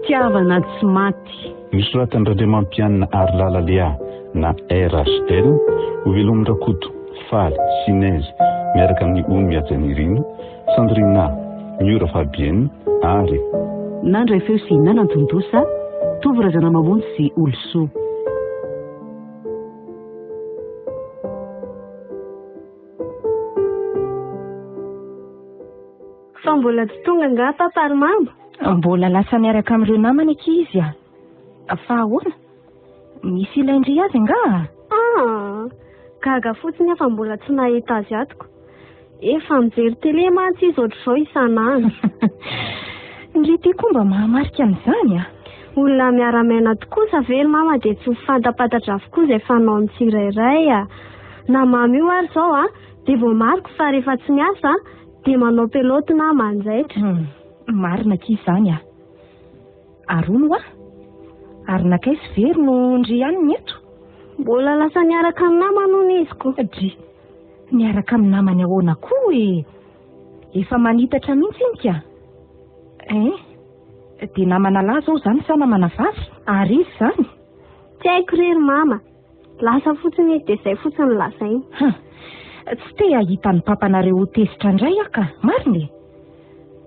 Fitiavana tsy maty. Nosoratan'i Randriamampianina Harilala Léa na RHL, Hovelomin-dRakoto, Faly, Sinèse, miaraka amin'i Ony Mihajanirina, Sandrina, Miora Fabienne ary. Nandray feo sy nanantontosa, Tovo Razanamamonjy sy Olosoa. Fa mbola tsy tonga angaha papa ary mama? Mbola lasa miaraka amin'ireo namany akia izy a! Fa ahoana? Misy ilain-dry azy angaha? Ah! Gaga fotsiny aho fa mbola tsy nahita azy atoko. Efa mijery télé mantsy izy ohatr'izao isan'andro. Ndry ity koa mba mahamarika an'izany a! Olona miara-miaina tokoa sa ve ry mama dia tsy ho fantapantatra avokoa izay fanaon'ny tsirairay a! Na mama io ary izao a, dia voamariko fa rehefa tsy miasa dia manao pelote na manjaitra. Hum, marina akia izany a! Ary hono hoa? Ary nankaiza ve ry no ndry ihany ny eto? Mbola lasa niaraka amin'ny namany hono izy ko. Dry, niaraka amin'ny namany ahoana koa e? Efa manitatra mihitsy iny ka. Hein? Dia namana lahy izao izany sa namana vavy? Ary izy izany? Tsy haiko re ry mama. Lasa fotsiny izy dia izay fotsiny no lazainy. Hum, tsy te hahita ny papanareo ho tezitra indray aho ka, marina e?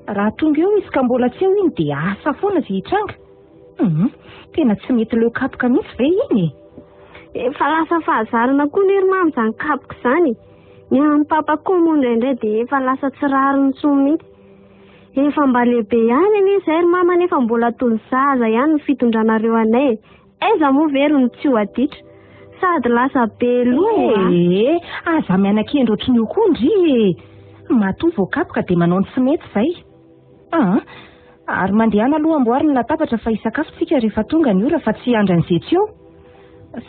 Raha tonga eo izy ka mbola tsy eo iny dia asa foana izay hitranga. Hum, tena tsy mety leo kapoka mihitsy ve iny e? Efa lasa fahazarana koa anie ry mama izany kapoka izany e. Ny an'ny papa koa moa indraindray dia efa lasa tsy rariny intsony mihitsy. Efa mba lehibe ihany anie izay ry mama nefa mbola toy ny zaza ihany ny fitondranareo anay e. Aiza moa ve ry no tsy ho aditra? Sady lasa be loha a! Ee, aza miana-kendry ohatran'io koa ndry e! Matoa voakapoka dia manao ny tsy mety izay. Aa, ary mandehana aloha amboary ny latabatra fa hisakafo tsika rehefa tonga ny ora fa tsy hiandry an'izay tsy eo.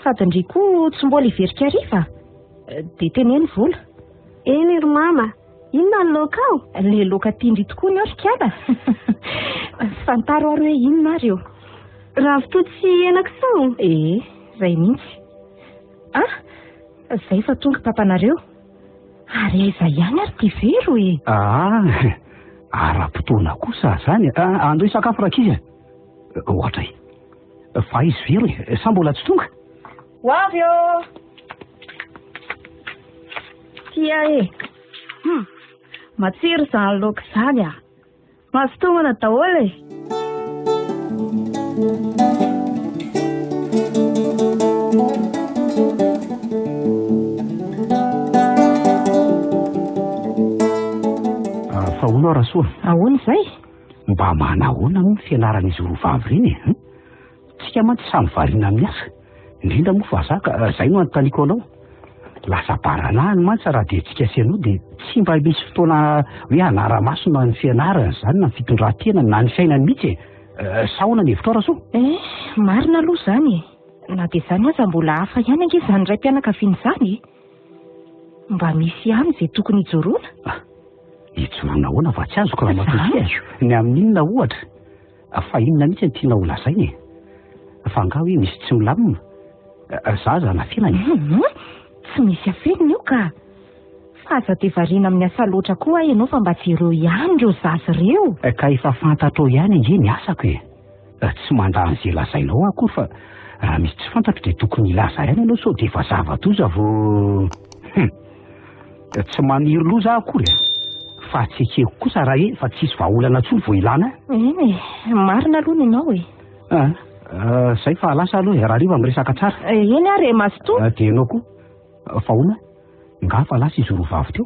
Sady ndry koa tsy mbola hiverika hariva dia teneno vola. Eny ry mama, inona ny laoka ao? Le laoka tian-dry tokoa ny ao ry kala. Fantaro ary hoe inona ary io. Ravitoto sy henakisoa? Ee, izay mihitsy. Ah, izay fa tonga papanareo. Ary aiza ihany ary ity Vero e? Ah, ara-potoana kosa izany. Ah, andao hisakafo rankizy e. Ohatra e. Fa aiza Vero e? Sa mbola tsy tonga? Ho avy ô! Tia e! Hum, matsiro izany laoka izany ah! Mazotoa homana daholo e! Ah, fa hono aho Rasoa. Ahoana izay? Mba manahoana moa ny fianaran'izy roa vavy ireny e? Tsika mantsy samy variana amin'ny asa, indrindra moa fa za ka zay no anontaniako anao. Lasa baranahiny mantsy raha dia tsika sy ianao dia tsy mba misy fotoana hoe hanara-maso na ny fianarana izany na ny fitondran-tenany na ny fiainany mihitsy e. Eh, sa ahoana ny hevitrao Rasoa? Eh, marina aloha izany e. Na dia izany aza mbola hafa ihany ange izany raim-pianakaviana izany e. Mba misy ihany izay tokony hijoroana. Ah, hijoroana ahoana fa tsy azoko ramatoa kely. Ny amin'inona ohatra? Fa inona mihitsy no tianao ho lazaina e? Fa angaha hoe misy tsy milamina? Za aza nafenana e. Hum, tsy misy afenina io ka. Fa aza dia variana amin'ny asa loatra koa ianao fa mba jereo ihany ireo zaza ireo. Ka efa fantatrao ihany ange ny asako e. Tsy mandà an'izay lazainao aho akory fa raha misy tsy fantatro dia tokony hilaza ihany ianao sao dia efa zava-doza vao... Hum. Tsy maniry loza aho akory e! Fa tsy ekeko kosa raha hoe fa tsisy vahaolana intsony vao ilana ahy. Eny e, marina aloha ny anao e. Ah, ah, zay fa lasa aloha e, rahariva miresaka tsara. Eny ary e, mazotoa. Ah, dia ianao koa. Fa ahoana? Nga fa lasa izy roa vavy teo?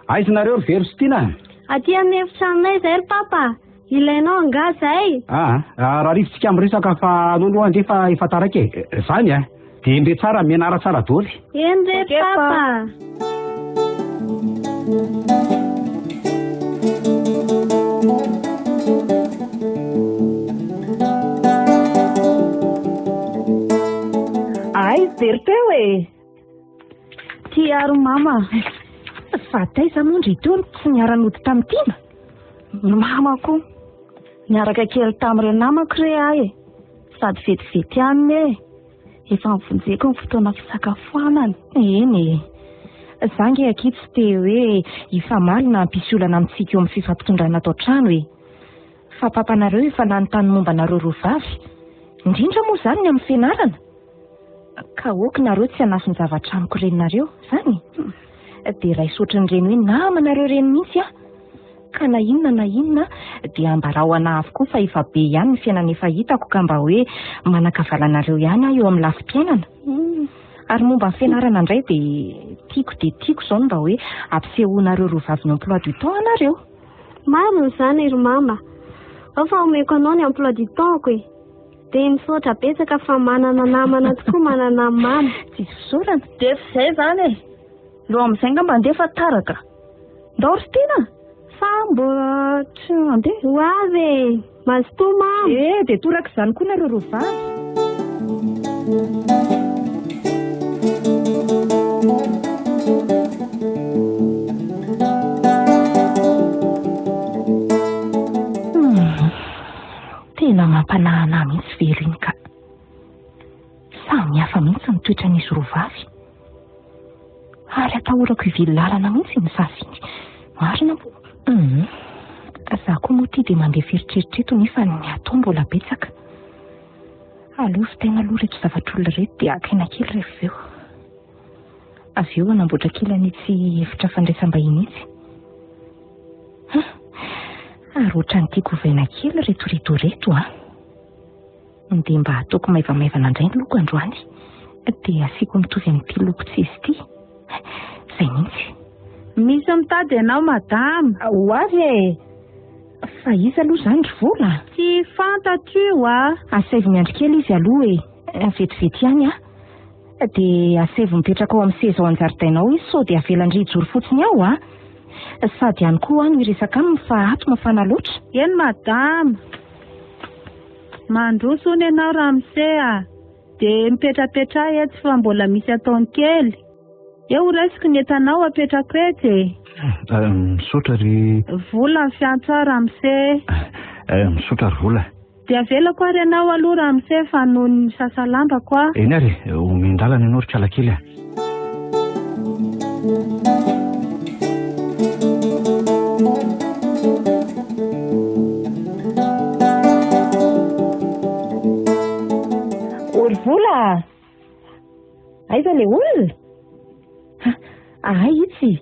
Aiza nareo ry Vero sy Tiana? Aty amin'ny efitranonay izay ry papa. Ilainao angaha izay? Ah, ah, rahariva tsika miresaka fa aleo aloha andeha fa efa taraiky e. Zany a. Dia endre tsara, mianara tsara daholo. Eny re papa. Aiza very teo e? Tia ary mama. Fa taiza moa ndry teo no tsy niara-nody tamin'i Tiana? Ny mama koa. Niaraka kely tamin'ireo namako re aho e. Sady vetivety ihany e. Efa nivonjeko ny fotoana fisakafoanana. Eny e. Za nge akia tsy te hoe hifamaly na hampisy olana amintsika eo amin'ny fifampitondrana ato an-trano e. Fa papanareo efa nanontany momba anareo roa vavy. Indrindra moa izany ny amin'ny fianarana. Ka ok nareo tsy hanafin-javatra amiko reninareo, izany e? Dia raiso ohatran'ireny hoe namanareo ireny mihitsy aho. Ka na inona na inona dia ambarao anah avokoa fa efa be ihany ny fiainana efa hitako ka mba hoe manan-kavalanareo ihany aho eo amin'ny lafim-piainana. Ary momba ny fianarana indray dia tiako dia tiako izao ny mba hoe ampisehoanareo roa vavy ny emploi du temps anareo. Marina izany ry mama. Ao fa omeko anao ny emploi du temps-ko e. Dia misaotra betsaka fa manana namana tokoa manana mama. Tsisy fisaorana. Dia efa izay izany e. Ndao amin'izay angamba andeha fa tara ka. Ndao ry Tiana sa mbola tsy handeha? Ho avy e! Mazotoa mama. Eh, dia toraka izany koa nareo roa vavy. Tena mampanahy anah mihitsy velo iny ka. Samy hafa mihitsy ny toetran'izy roa vavy. Ary atahorako hivily lalana mihitsy iny zaza iny. Marina moa. Hum. Za koa moa ity dia mandeha fieritreritreto nefa ny atao mbola betsaka. Aleo vitaina aloha ireto zavatr'olona ireto dia haka aina kely rehefa avy eo. Avy eo hanamboatra kely an'itsy efitra fandraisam-bahiny itsy. Hum. Ary ohatran'ny tiako hovaina kely ireto rideau ireto an. Dia mba ataoko maivamaivana indray ny loko androany. Dia asiako mitovy amin'ity loko tsisy ity. Izay mihitsy. Misy mitady ianao madama. Ho avy e! Fa iza aloha izany ry Vola? Tsy fantatro io a! Asaivo miandry kely izy aloha e! Vetivety ihany a! Dia asaivo mipetraka ao amin'ny seza ao an-jaridaina ao izy sao dia avelan-dry hijoro fotsiny ao a! Sady ihany koa aho no hiresaka aminy fa ato mafana loatra. Eny madama. Mandroso hono ianao ramose a! Dia mipetrapetraha etsy fa mbola misy ataony kely. Eo ho raisiko ny entanao apetrako etsy e! Misaotra ry. Vola ny fiantso ahy ramose. Misaotra ry Vola. Dia avelako ary ianao aloha ramose fa noho ny misasa lambako aho. Eny ary e, omen-dalana ianao ry kalakely a. Ô ry Vola a! Aiza ilay olona? Ahay itsy.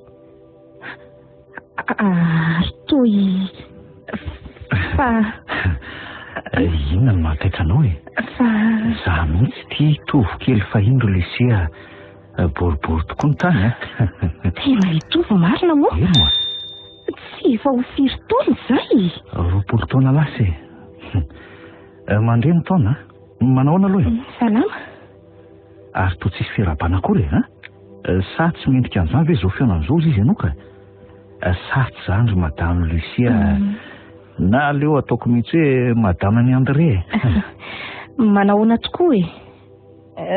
Ary toy fa Inona no mahataitra anao e? Fa Za mihitsy ity tovo kely fahiny ry Lucie a. Boribory tokoa ny tany a. Tena hitovy marina moa? Eny oa. Tsy efa ho firy taona izay? 20 taona lasa e. Mandre ny taona. Manao ahoana aloha e? Salama. Ary toa tsisy fiarahabana akory e, an? Sa tsy mendrika an'izany ve izao fihaonana izao hozy izy ianao ka? Sa tsy izany ry Madame Lucie a? Na aleo ataoko mihitsy hoe Madame an'i André e. Manahoana tokoa e?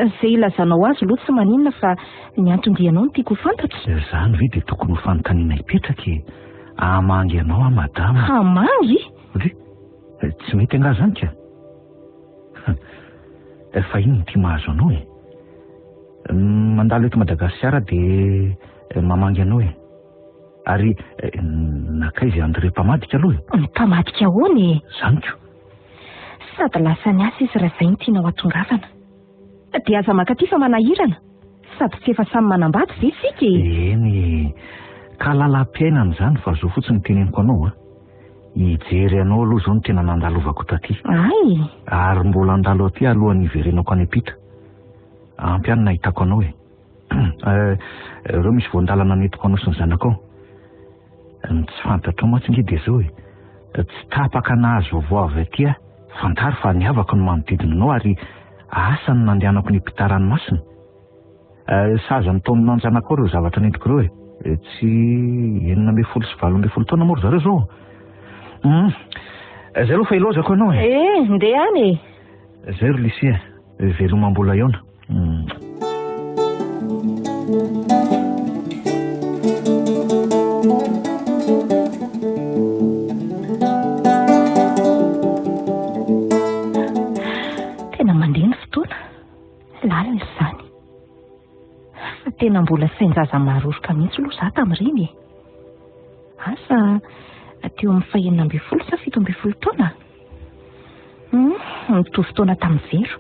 Izay ilazanao azy aloha tsy maninona fa ny anton-dianao no tiako ho fantatra. Izany ve dia tokony ho fanontaniana hipetraka e? Hamangy anao aho Madama. Hamangy? Ndry, tsy mety angaha izany ka? Fa inona ity mahazo anao e? Mandalo eto Madagasikara dia mamangy anao e. Ary nankaiza i André mpamadika aloha e? Mpamadika ahoana e? Izany ko. Sady lasa niasa izy raha izay no tianao hatongavana. Dia aza mankaty fa manahirana. Sady tsy efa samy manambady ve isika e? Eny e. Ka lalam-piainana izany fa zao fotsiny no teneniko anao a. Hijery anao aloha izao no tena nandalovako taty. Ay! Ary mbola handalo aty alohan'ny hiverenako any am-pita. Ampy ihany nahitako anao e. Ireo misy voan-dalana nentiko anao sy ny zanakao. Ny tsy fantatrao mantsy ange dia izao e. Tsy tapaka nahazo vaovao avy aty aho. Fantaro fa ny havako no manodidina anao ary asa no nandehanako niampita ranomasina. Sahaza ny taonanao an-janakao ireo zavatra nentiko ireo e. Tsy 16 sy 18 taona moa ry zareo izao. Hum. Izay aloha fa ilaozako ianao e. Eh, ndeha any e. Izay ry Lucie e. Veloma mbola hihaona. Hum. Tena mandeha ny fotoana. Lalina izany. Fa tena mbola sain-jaza maroroka mihitsy aloha izaho tamin'ireny e. Asa teo amin'ny fahenina ambin'ny folo sa 17 taona? Hum, mitovy taona tamin'i Vero.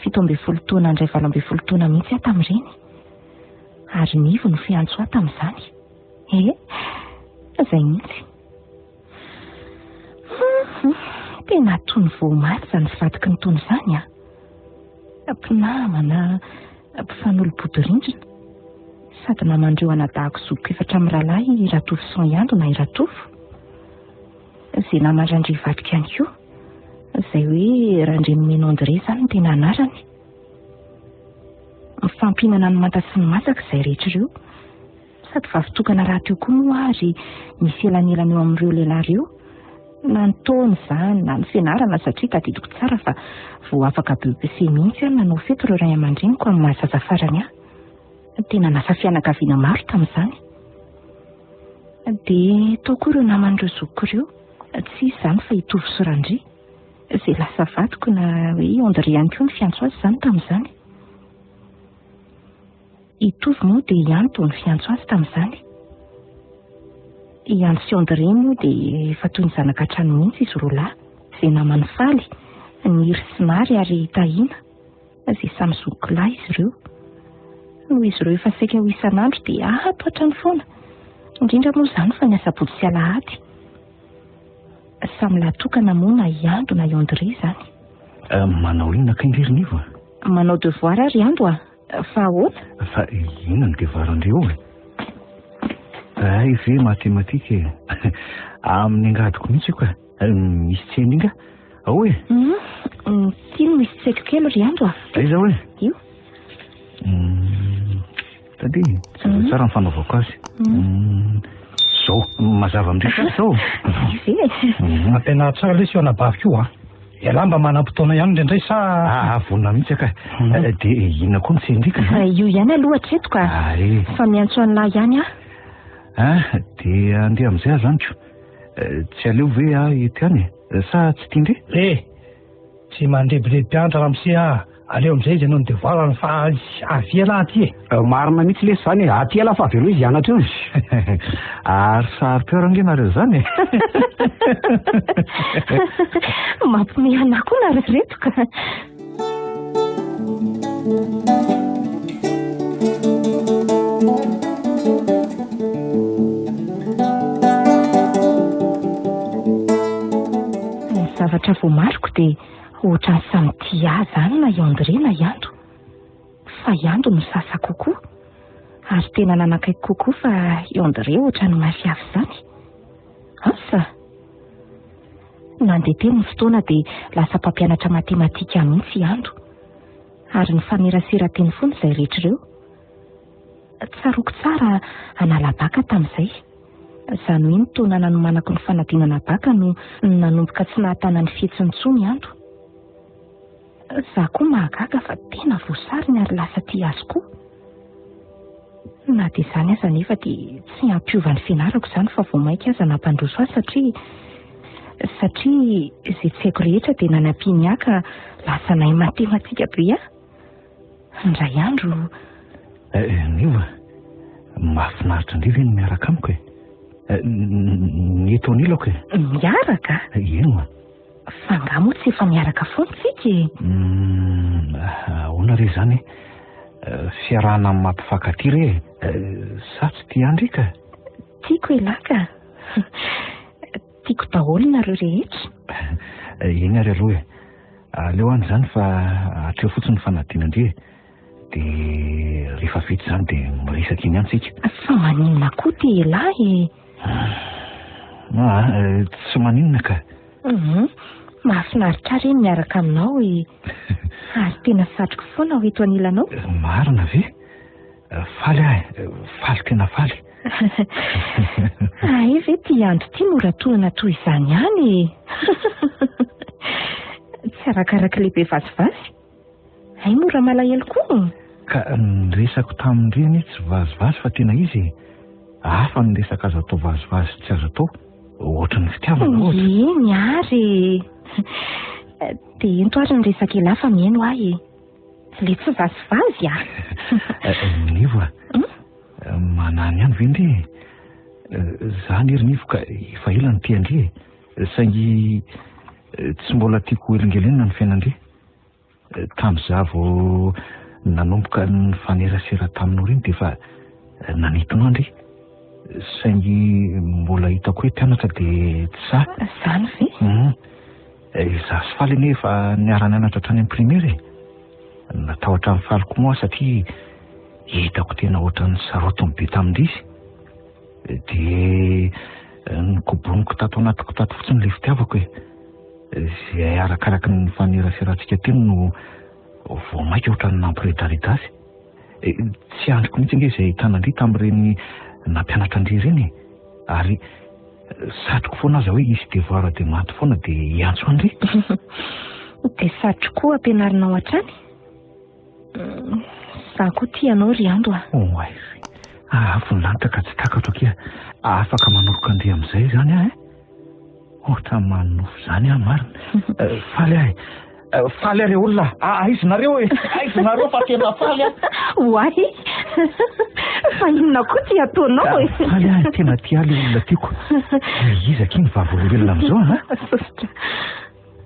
17 taona indray 18 taona mihitsy aho tamin'ireny. Ary Nivo no fiantso ahy tamin'izany. Eh, izay mihitsy. Hum, tena toy ny vao omaly izany fivadiky ny taona izany ah. Mpinamana, mpifanolo-bodirindrina. Sady naman-dreo anadahiko zokiko efatra mirahalahy i Ratovoson Iando na i Ratovo. Izay naman-dRandria vadiko ihany koa. Izay hoe Randrianomena André izany no tena anarany. Mifampihinana ny manta sy ny masaka izay rehetra ireo. Sady vavy tokana rahateo koa moa aho ary misy elanelana eo amin'ireo lehilahy ireo. Na ny taona izany, na ny fianarana satria tadidiko tsara fa vao afaka BEPC mihitsy aho no nanao fety ireo ray aman-dreniko amin'ny maha zaza farany ahy. Tena nasa fianakaviana maro tamin'izany. Dia tao koa ireo naman'ireo zokiko ireo, tsy iza izany fa i Tovo sy Randria, izay lasa vadiko na hoe i André ihany koa no fiantso azy izany tamin'izany. I Tovo moa dia i Anto no fiantso azy tamin'izany. I Anto sy André moa dia efa toy ny zanaka an-trano mihitsy izy roa lahy, izay naman'i Faly, Niry sy Nary ary Tahiana, izay samy zokiko lahy izy ireo. Noho izy ireo efa saika ho isan'andro dia ato hatrany foana, indrindra moa izany fa ny asabotsy sy alahady. Samy lahy tokana moa na i Ando na i André izany. Manao inona kay ndry ry Nivo a? Manao devoir aho ry Ando a! Fa ahoana? Fa inona ny devoir-ndry eo e? Hay ve matematika e? Amin'ny angadiko mihitsy io ka. Misy tsy hainy nga? Ao e? Ity no misy tsy haiko kely ry Ando a. Aiza hoe? Io. Tadidy, jereo tsara ny fanaovako azy. Zao, mazava amin-dry tsara izao. Zay ve e? Ampianaro tsara lesy io anabaviko io a. Ialahy mba manam-potoana ihany indraindray sa... Ah, vonona mihitsy aka. Dia inona koa no tsy hain-dry ka? Io ihany aloha hatreto ka. Ay. Fa miantso an'lahy ihany aho. Ah, dia andeha amin'izay aho zany ko. Tsy aleo ve aho eto ihany e? Sa tsy tian-dry? Eh, tsy mandrebireby mpianatra ramose ah. Aleo amin'izay izy hanao ny devoir-ny fa avia lahy aty e. Marina mihitsy lesy izany e. Aty ialahy fa avelao izy hianatra eo. Ary saro-piaro ange nareo izany e. Mampiomehy anah koa nareo ireto ka. Ny zavatra voamariko dia Ohatran'ny samy tia ahy izany na i André na i Ando. Fa i Ando no sasa kokoa. Ary tena nanakaiky kokoa fa i André ohatran'ny mafiafy izany. Asa! Nandeha teny ny fotoana dia lasa mpampianatra matematika mihitsy i Ando. Ary nifanerasera teny foana izay rehetra ireo. Tsaroako tsara hanala baka tamin'izay. Izany hoe ny taona nanomanako ny fanadinana baka no nanomboka tsy nahatana ny fihetsiny intsony Ando. Za koa mahagaga fa tena voasariny ary lasa tia azy koa. Na dia izany aza anefa dia tsy hampiova ny fianarako izany fa vao mainka aza nampandroso ahy satria satria izay tsy haiko rehetra dia nanampiany ahy ka lasa nahay matematika be aho. Indray andro. Niova, mahafinaritra indray ve ny miaraka amiko e? Ny eto anilako e? Miaraka? Eny oa. Fa angaha moa tsy efa miaraka foana tsika e? Ahoana re izany e? Fiarahana amin'ny mampifankatia re e? Sa tsy tia andry ka? Tiako elah ka. Tiako daholo nareo rehetra. Eny ary aloha e. Aleo any izany fa hatreo fotsiny ny fanadinandry e. Dia rehefa vita izany dia miresaka eny ihany tsika. Fa maninona koa ty elah e? Ah, tsy maninona ka. Mahafinaritra ahy re ny miaraka aminao e. Ary tena satriko foana ho eto anilanao. Marina ve? Faly aho e, faly tena faly. Hay ve ty andro ty mora tohina toy izany ihany e. Tsy arakaraka ilay be vazivazy. Hay mora malahelo koa. Ka ny resako tamin-dry anie tsy vazivazy fa tena izy e. Hafa ny resaka azo atao vazivazy sy tsy azo atao. Ohatry ny fitiavana ohatra. Eny ary e. Dia ento ary ny resaka elah fa mihaino ahy e. Le tsy vazivazy ah. Nivo a. Manany ihany ve ndry e? Za anie ry Nivo ka efa ela no tia an-dry e. Saingy tsy mbola tiako hoelingelenina ny fiainan-dry. Tamin'izaho vao nanomboka nifanerasera taminao ireny dia efa nanintona ahy ndry. Saingy mbola hitako hoe mpianatra dia tsy sahy. Izany ve? Izaho sy Faly anie efa niara-nianatra hatrany amin'ny primaire e. Natahotra an'i Faly koa moa aho satria hitako tena ohatran'ny sarotiny be tamin-dry izy. Dia nokoboniko tato anatiko tato fotsiny ilay fitiavako e. Izay arakaraky ny nifaneraserantsika teny no vao mainka ohatran'ny nampiredareda azy. Tsy andriko mihitsy ange izay ahitana an-dry tamin'ireny nampianatra an-dry ireny e. Ary satriko foana aza hoe hisy devoir de maths foana dia hiantso an-dry. Dia satriko koa ampianarinao hatrany. Izaho koa tia anao ry Ando a. Oay, afo ny lanitra ka tsy takatro akia. Afaka manoroka an-dry amin'izay izany aho e. Ohatran'ny manonofy izany aho marina. Faly aho e. Faly aho re olona. Aiza nareo e? Aiza nareo fa tena faly aho. Oay, fa inona koa ty ataonao e? Faly aho, tena tia ahy ilay olona tiako. Iza akia ny vavolombelona amin'izao a? Sosotra.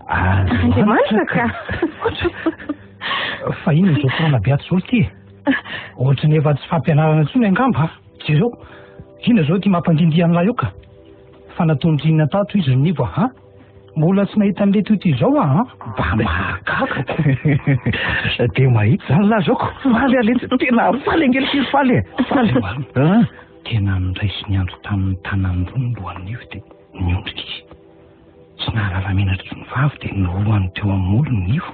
Andriamanitra ka. Fa inona izao korana be ato izao ity e? Ohatry ny efa tsy fampianarana intsony angamba. Jereo, inona izao ity mampangindihy an'ilay io ka? Fa nataon-drinona tato izy ry Nivo a! Mbola tsy nahita an'ilay toy ity izao aho an! Mba mahagaga ko! Dia mahita izany lahy zao ko! Faly aho letsy! Tena faly ange ry faly e! Faly! An! Tena noraisin'i Andro tamin'ny tanany roa ny lohan'i Nivo dia niondrika izy. Tsy nahalala menatra intsony vavy dia norohany teo amin'ny molony Nivo.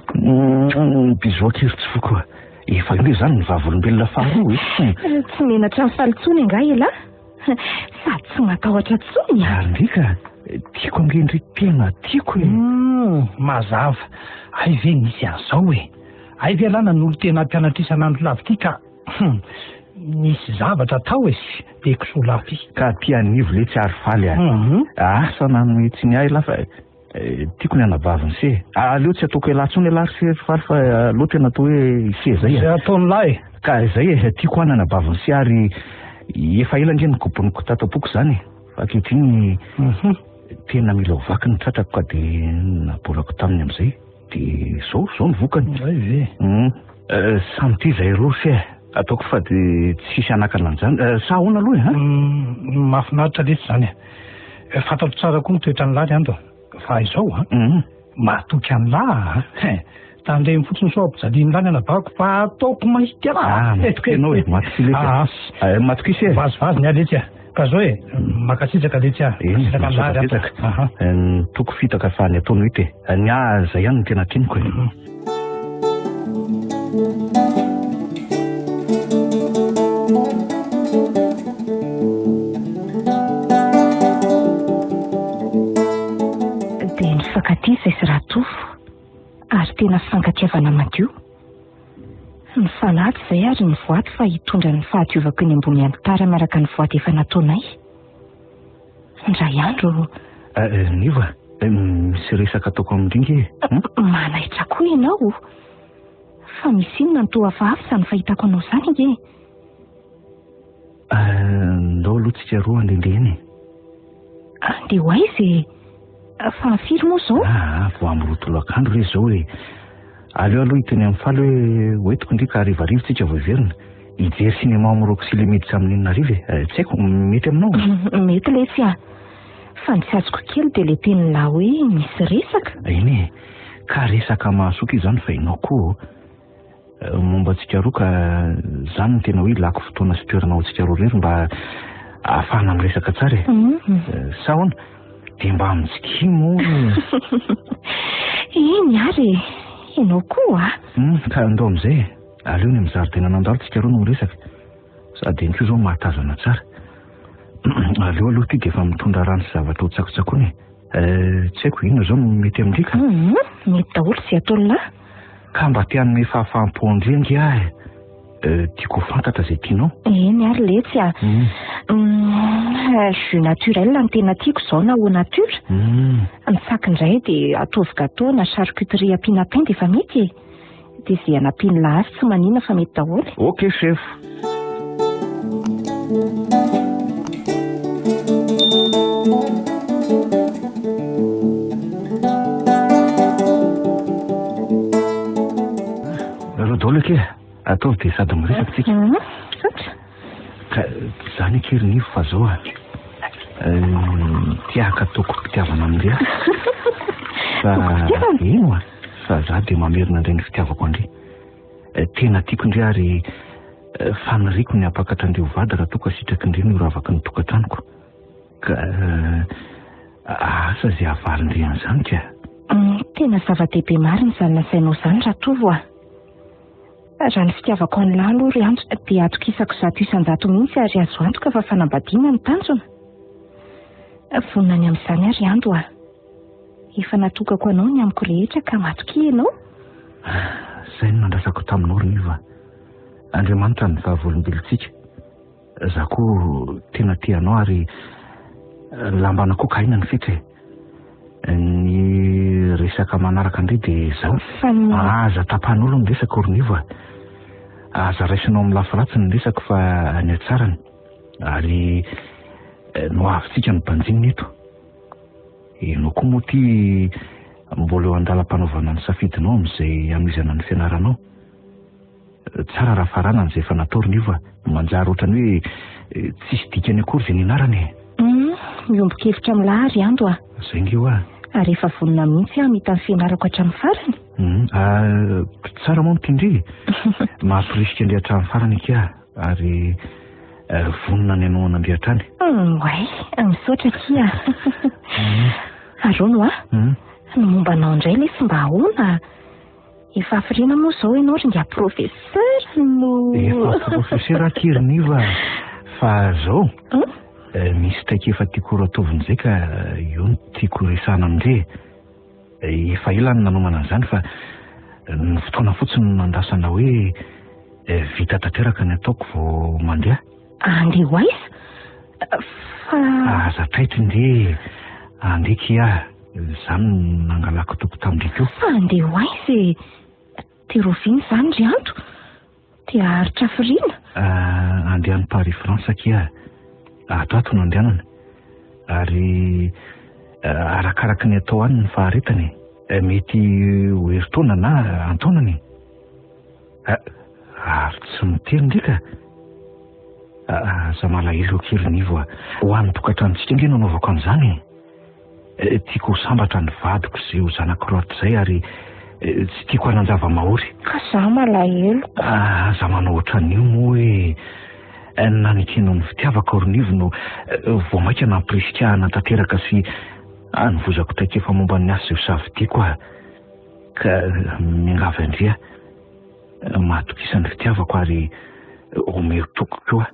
Bisous akia ry tsy foko a! Efa io izany ny vavolombelona faharoa e! Tsy menatra mifaly intsony angaha ialahy? Sady tsy matahotra intsony a! Ary ndry ka, tiako ange ndry tena tiako e! Humm, mazava. Hay ve nisy an'izao e! Hay ve ialahy nanolo-tena hampianatra isan'andro lava ity ka hum, nisy zavatra tao e! Be kisoa lafy. Ka aty anivo letsy ary faly a! Asa na hanome tsiny ahy ialahy fa tiako ny anabaviny se. Aleo tsy ataoko ialahy intsony ialahy ry se ry faly fa aleo tena atao hoe i se zay e. Izay ataon'lahy e. Ka izay e, tiako an anabaviny se ary efa ela ange nokoboniko tato am-poko izany e. Fa ankehitriny tena mila ho vaky ny tratrako ka dia naborako taminy amin'izay. Dia izao, izao ny vokany. Izay ve? Samy tia izahay roa ry se e. Ataoko fa dia tsy hisy hanakana an'izany. Sa ahoana aloha e, an? Mahafinaritra letsy izany e. Fantatro tsara koa ny toetran'lah ry Ando a. Fa izao an, matoky an'lah aho an. Tandremo fotsiny sao ampijalian'lah ny anabahiko fa ataoko mahity an'lah. Ah, matoky ianao e, matoky letsy a. Ah, matoky ise e. Vazivazy ny ahy letsy a. Ka zao e, mankasitraka letsy a. Eny, Mankasitraka an'lah ry Ando. betsaka. Ny toko fitaka fa ny ataony hita e. Ny ahy izay ihany no tena tianiko e. Dia nifankatia izay sy Ratovo, ary tena fifankatiavana madio. Nifanaja izay ary nivoady fa hitondra ny fahadiovako eny ambony alitara miaraka ny voady efa nataonay. Indray andro. Niva, misy resaka ataoko amin-dry nge e. Manaitra koa ianao. Fa misy inona no toa hafahafa izany fahitako anao izany ange? Ndao aloha tsika roa handehandeha eny e. Andeha ho aiza e? Fa firy moa izao? Ah, vao amin'ny roa tolakandro re izao e. Aleo aloha hiteny amin'i Faly hoe hoentiko ndry ka harivariva tsika vao hiverina. Hijery cinéma ao amin'ny Roxy le miditra amin'ny enina hariva e. Tsy haiko, mety aminao? Mety letsy a. Fa ny tsy azoko kely dia ilay tenin'lah hoe misy resaka. Eny e, ka resaka mahasoa io izany fa ianao koa Momba antsika roa ka izany no tena hoe ilako fotoana sy toerana ho antsika roa irery mba ahafahana miresaka tsara e. Sa ahoana? Dia mba mitsikia moa e. Eny ary e, ianao koa a. Ka andao amin'izay e. Aleo ny amin'ny zaridaina nandalo tsika roa no miresaka. Sady eny koa izao mahatazana tsara. Aleo aloha ity dia efa mitondra rano sy zavatra ho tsakotsakoina e. Tsy haiko inona izao no mety amin-dry ka. Mety daholo izay ataon'lah. Ka mba te hanome fahafaham-po an-dry ange aho e. Tiako ho fantatra izay tianao. Eny ary letsy a. Jus naturel no tena tiako izao na eau nature. Ny tsaky indray dia ataovy gâteau na charcuterie ampiana pain dia efa mety e. Dia izay hanampian'lah azy tsy manina fa mety daholo. Ok chef. Nareo daholo akia, ataovy dia sady miresaka tsika. Misaotra. Ka tsy izany akia ry Nivo fa zao a. Tia haka tokim-pitiavana amin-dry aho. Fa Tokim-pitiavana? eny oa, fa za dia mamerina indray ny fitiavako an-dry. Tena tiako ndry ary faniriako ny hampakatra an-dry ho vady raha toa ka sitraky ndry ny ho ravaky ny tokantranoko. Ka asa izay havalin-dry an'izany ka. Tena zava-dehibe marina izany lazainao izany Ratovo a. Raha ny fitiavako an'lah aloha ry Antso dia atokisako 100% mihitsy ary azo antoka fa fanambadiana no tanjona. Vonona ny amin'izany aho ry Ando a. Efa natokako anao ny amiko rehetra ka matokia ianao. Izay no nandrasako taminao ry Niva. Andriamanitra no vavolombelontsika. Za koa tena tia anao ary lambanao koa ka aina ny fetra e. Ny resaka manaraka indray dia izao. Fa ny... Aza tapahan'olo ny resako ry Nivo a. Aza raisinao amin'ny lafy ratsy ny resako fa ny hatsarany. Ary nohavintsika ny banjinina eto. Ianao koa moa ity mbola eo an-dalam-panaovana ny safidinao amin'izay hanohizana ny fianaranao. Tsara raha faranana izay efa natao ry Nivo a. Manjary ohatran'ny hoe tsisy dikany akory izay nianarana e. Hum, miombon-kevitra amin'lah ry Ando a. Izay nge hoa. Ary efa vonona mihitsy aho hamita ny fianarako hatramin'ny farany. Hum, ah, tsara moa mitendry e. Mampirisika an-dry hatramin'ny farany akia ary vonona ny hanohana an-dry hatrany. Hum, oay, misaotra akia. Ary hono hoa, ny momba anao indray lesy mba ahoana? Efa hafiriana moa izao ianao ry ingahy professeur no... Efa professeur aky ry Niva fa zao misy traikefa tiako horatovina izay ka io no tiako horesahana amin-dry e. Efa ela no nanomana an'izany fa ny fotoana fotsiny no nandrasana hoe vita tanteraka ny ataoko vao mandeha. Andeha ho aiza? Fa... Aza taitra ndry e. Andeha kia. Izany no nangalako toky tamin-dry koa. Fa andeha ho aiza e? Dia rahoviana izany ry Anto? Dia haharitra hafiriana? Andeha any Paris France akia. Ato ato no andehanana. Ary arakaraky ny atao any ny faharetany e. Mety ho herintaona na an-taonany e. Ary tsy miteny ndry ka. Aza malahelo akia ry Nivo a. Ho an'ny tokantranontsika ange no anaovako an'izany e. Tiako ho sambatra ny vadiko sy ho zanako rahatrizay ary tsy tiako hanan-java-mahory. Ka za malahelo. Aza manao ohatran'io moa e. Nanekenao ny fitiavako ry Nivo no vao mainka nampirisika ahy hanatanteraka sy hanovozako traikefa momba ny asa izay ho safidiako aho. Ka miangavy an-dry aho. Matokisa ny fitiavako ary omeo toky koa.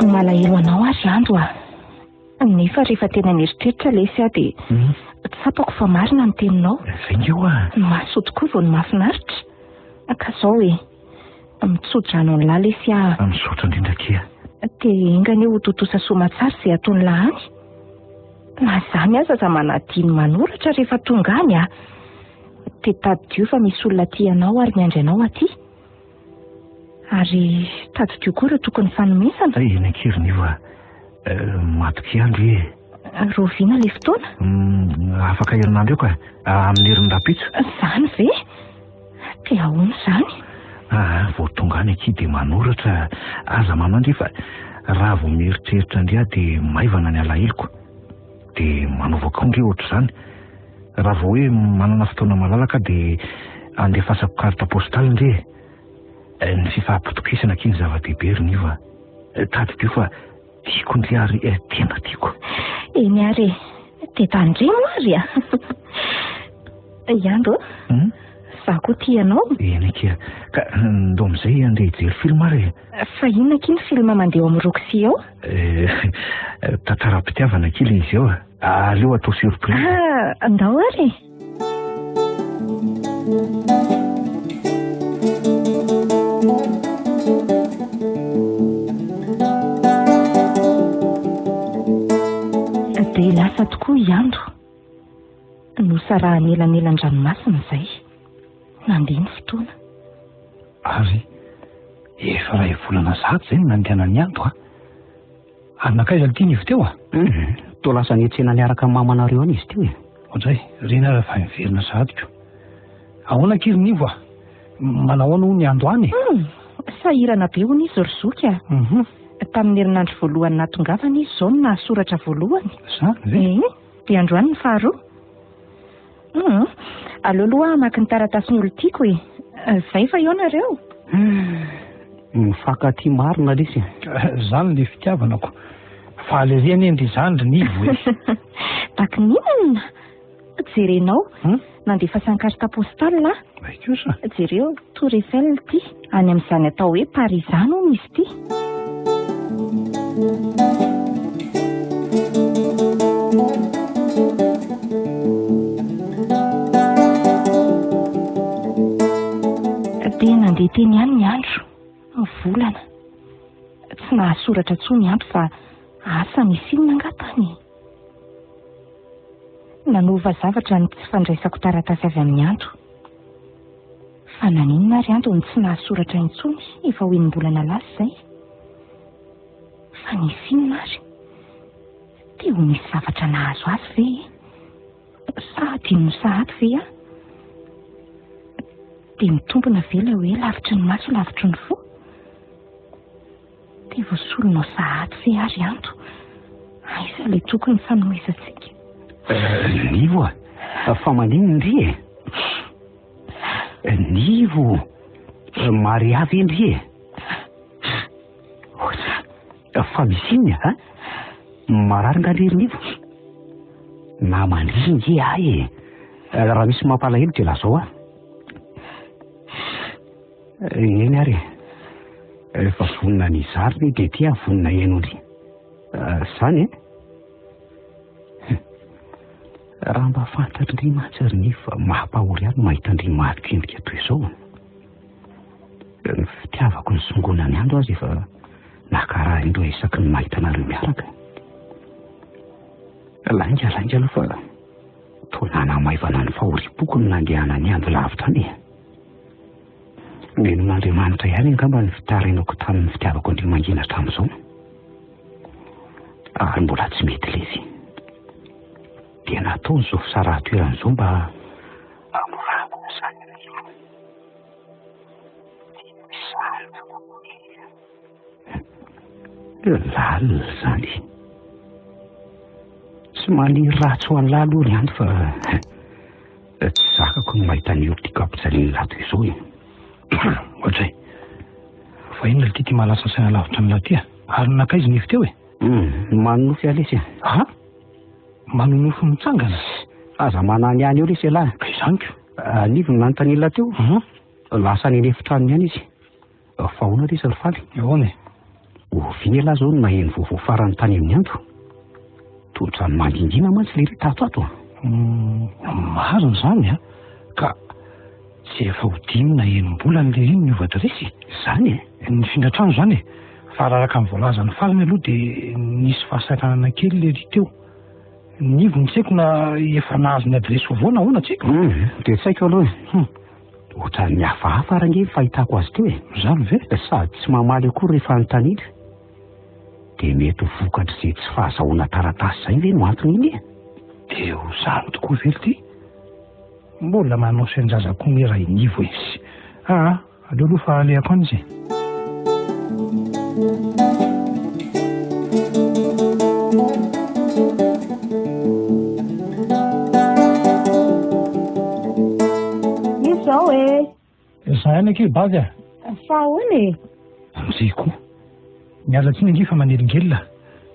Malahelo anao aho ry Ando a! Nefa rehefa tena nieritreritra lesy aho dia tsapako fa marina ny teninao. Izay nge hoa. Ny mahasoa tokoa vao ny mahafinaritra. Ka izao e! Mitso-drano an'lah lesy aho. Misaotra indrindra akia. Dia enga anie ho tontosa soamatsara izay ataon'lah any. Na izany aza aza manadino manoratra rehefa tonga any a. Dia tadidio fa misy olona tia anao ary miandry anao aty. Ary tadidio koa ireo tokony fanomezana. Eny akia ry Nivo a. Matokia andry e. Rahoviana ilay fotoana? Afaka herinandro eo ka. Amin'ny herin'ny rahampitso. Izany ve? Dia ahoana izany? Aa, vao tonga any akia dia manoratra. Aza manao ndry fa raha vao mieritreritra ndry aho dia maivana ny alaheloko. Dia manaova koa ndry ohatr'izany. Raha vao hoe manana fotoana malalaka aho dia andefasako carte postale ndry e. Ny fifampitokisana akia ny zava-dehibe ry Nivo a. Tadidio fa tiako ndry ary tena tiako. Eny ary e. Dia tandremo ary a. Iandro a. Za koa tia anao. Eny akia. Ka ndao amin'izay andeha hijery film ary e. Fa inona akia ny film mandeha ao amin'ny Roxy ao? Tantaram-pitiavana akia ilay izy ao a. Aleo atao surprise. Ah, ndao ary e. Lasa tokoa i Ando. Nosarahany elanelan-dranomasina izay. Nandeha ny fotoana. Ary efa iray volana sahady izay no nandehanan'i Ando a. Ary nankaiza ity Nivo teo a? Hum, toa lasa niantsena niaraka amin'ny mamanareo any izy teo e. Oadray, reny ary fa miverina sahady ko. Ahoana akia ry Nivo a? Manahoana hono ny Ando any e? Hum, sahirana be hono izy ry zoky a. Mhm. Tamin'ny herinandro voalohany nahatongavany izy izao no nahasoratra voalohany. Izany ve? Ee, dia androany ny faharoa. Hum, aleo aloha aho hamaky ny taratasin'ny olon-tiako e. Izay fa eo nareo. Hum, mifankatia marina lesy e. Izany ilay fitiavana ko. Faly ery anie ndry izany ry Nivo e. Takininona? Jerenao, nandefa carte postale aho. Ay kosa. Jereo, Tour Eiffel ity. Any amin'izany atao hoe Paris izany hono izy ity. Dia nandeha teny ihany ny andro, ny volana. Tsy nahasoratra intsony andro fa asa nisy inona angaha tany e? Nanova zavatra ny tsy fandraisako taratasy avy amin'i Anto. Fa naninona ary Anto no tsy nahasoratra intsony efa ho enim-bolana lasa izay? Fa nisy inona ary? Te ho nisy zavatra nahazo azy ve e? Sa hadinony sahady ve aho? Dia mitombina ve ilay hoe lavitry ny maso lavitry ny fo? Dia voasolonao sahady ve ary Anto? Aiza ilay toky nifanomezantsika? Eh, Nivo a, fa maninona ndry e? Eh, Nivo, eh, Maria ve ndry e? Fa misy inona a? Marary nga ndry ry Nivo? Namandry nge ahy e. Raha misy mampalahelo dia lazao ahy. Eny ary e. Efa vonona ny hizara anie dia ity aho vonona hihaino an-dry. Izany e? Raha mba fantatry ndry mantsy ry Nivo fa mampahory ahy ny mahita an-dry maty endrika toy izao. Ny fitiavako ny songoana ny andro aza efa nankaraha indroa isaky ny mahita anareo miaraka. Lainga lainga aloha fa toa nanamaivana ny fahoriam-poko ny nandehanan'ny andro lavitra any e. Nenon'Andriamanitra ihany angamba ny fitarainako tamin'ny fitiavako an-dry mangina hatramin'izao. Ary mbola tsy mety lefy. Dia nataony izao fisarahan-toerana izao mba hamorana izany. Lalina izany. Tsy maniry ratsy ho an'lahy aloha ry Andry fa tsy zakako ny mahita ny olon-tiako ampijalian'ny toy izao e. Ohatray. Fa inona ity ty mahalasa saina lavitra an'lahy ty a? Ary nankaiza ny teo e? Hmm, manonofy aho lesy e. Ha? Manonofy mitsangana? Aza manany any eo lesy ialahy. Ka izany ko. Anivo no nanontanian'lahy teo. Lasa any an'efitranony any izy. Fa ahoana re ry Faly? Ahoana e? Oviana ialahy izao no naheno vaovao farany tany amin'ny andro? Toa ohatran'ny mangingina mantsy lery tato ato. Hmm, marina izany a. Ka tsy efa ho dimy na enim-bolana lery iny niova adiresy. Izany e? Nifindra trano izany e. Fa raha araka ny voalazan'ny Faly aloha dia nisy fahasahiranana kely lery teo. Nivo ny tsy haiko na efa nahazo ny adiresy vaovao na ahoana tsy haiko. Hmm, dia tsy haiko aloha e. Hmm. Ohatran'ny hafahafa ary ange ny fahitako azy teo e. Izany ve? Sady tsy mamaly akory rehefa anontaniana. Dia mety ho vokatr'izay tsy fahazahoana taratasy izay ve no antony iny e? Dia ho izany tokoa ve ity? Mbola manao sain-jaza koa nge raha i Nivo e. Aa, aleo aloha fa alehako any izy e. Izao e. Za ihany akia Bavy a. Fa ahoana e? Ndry koa. Miala tsiny ange fa manelingelina.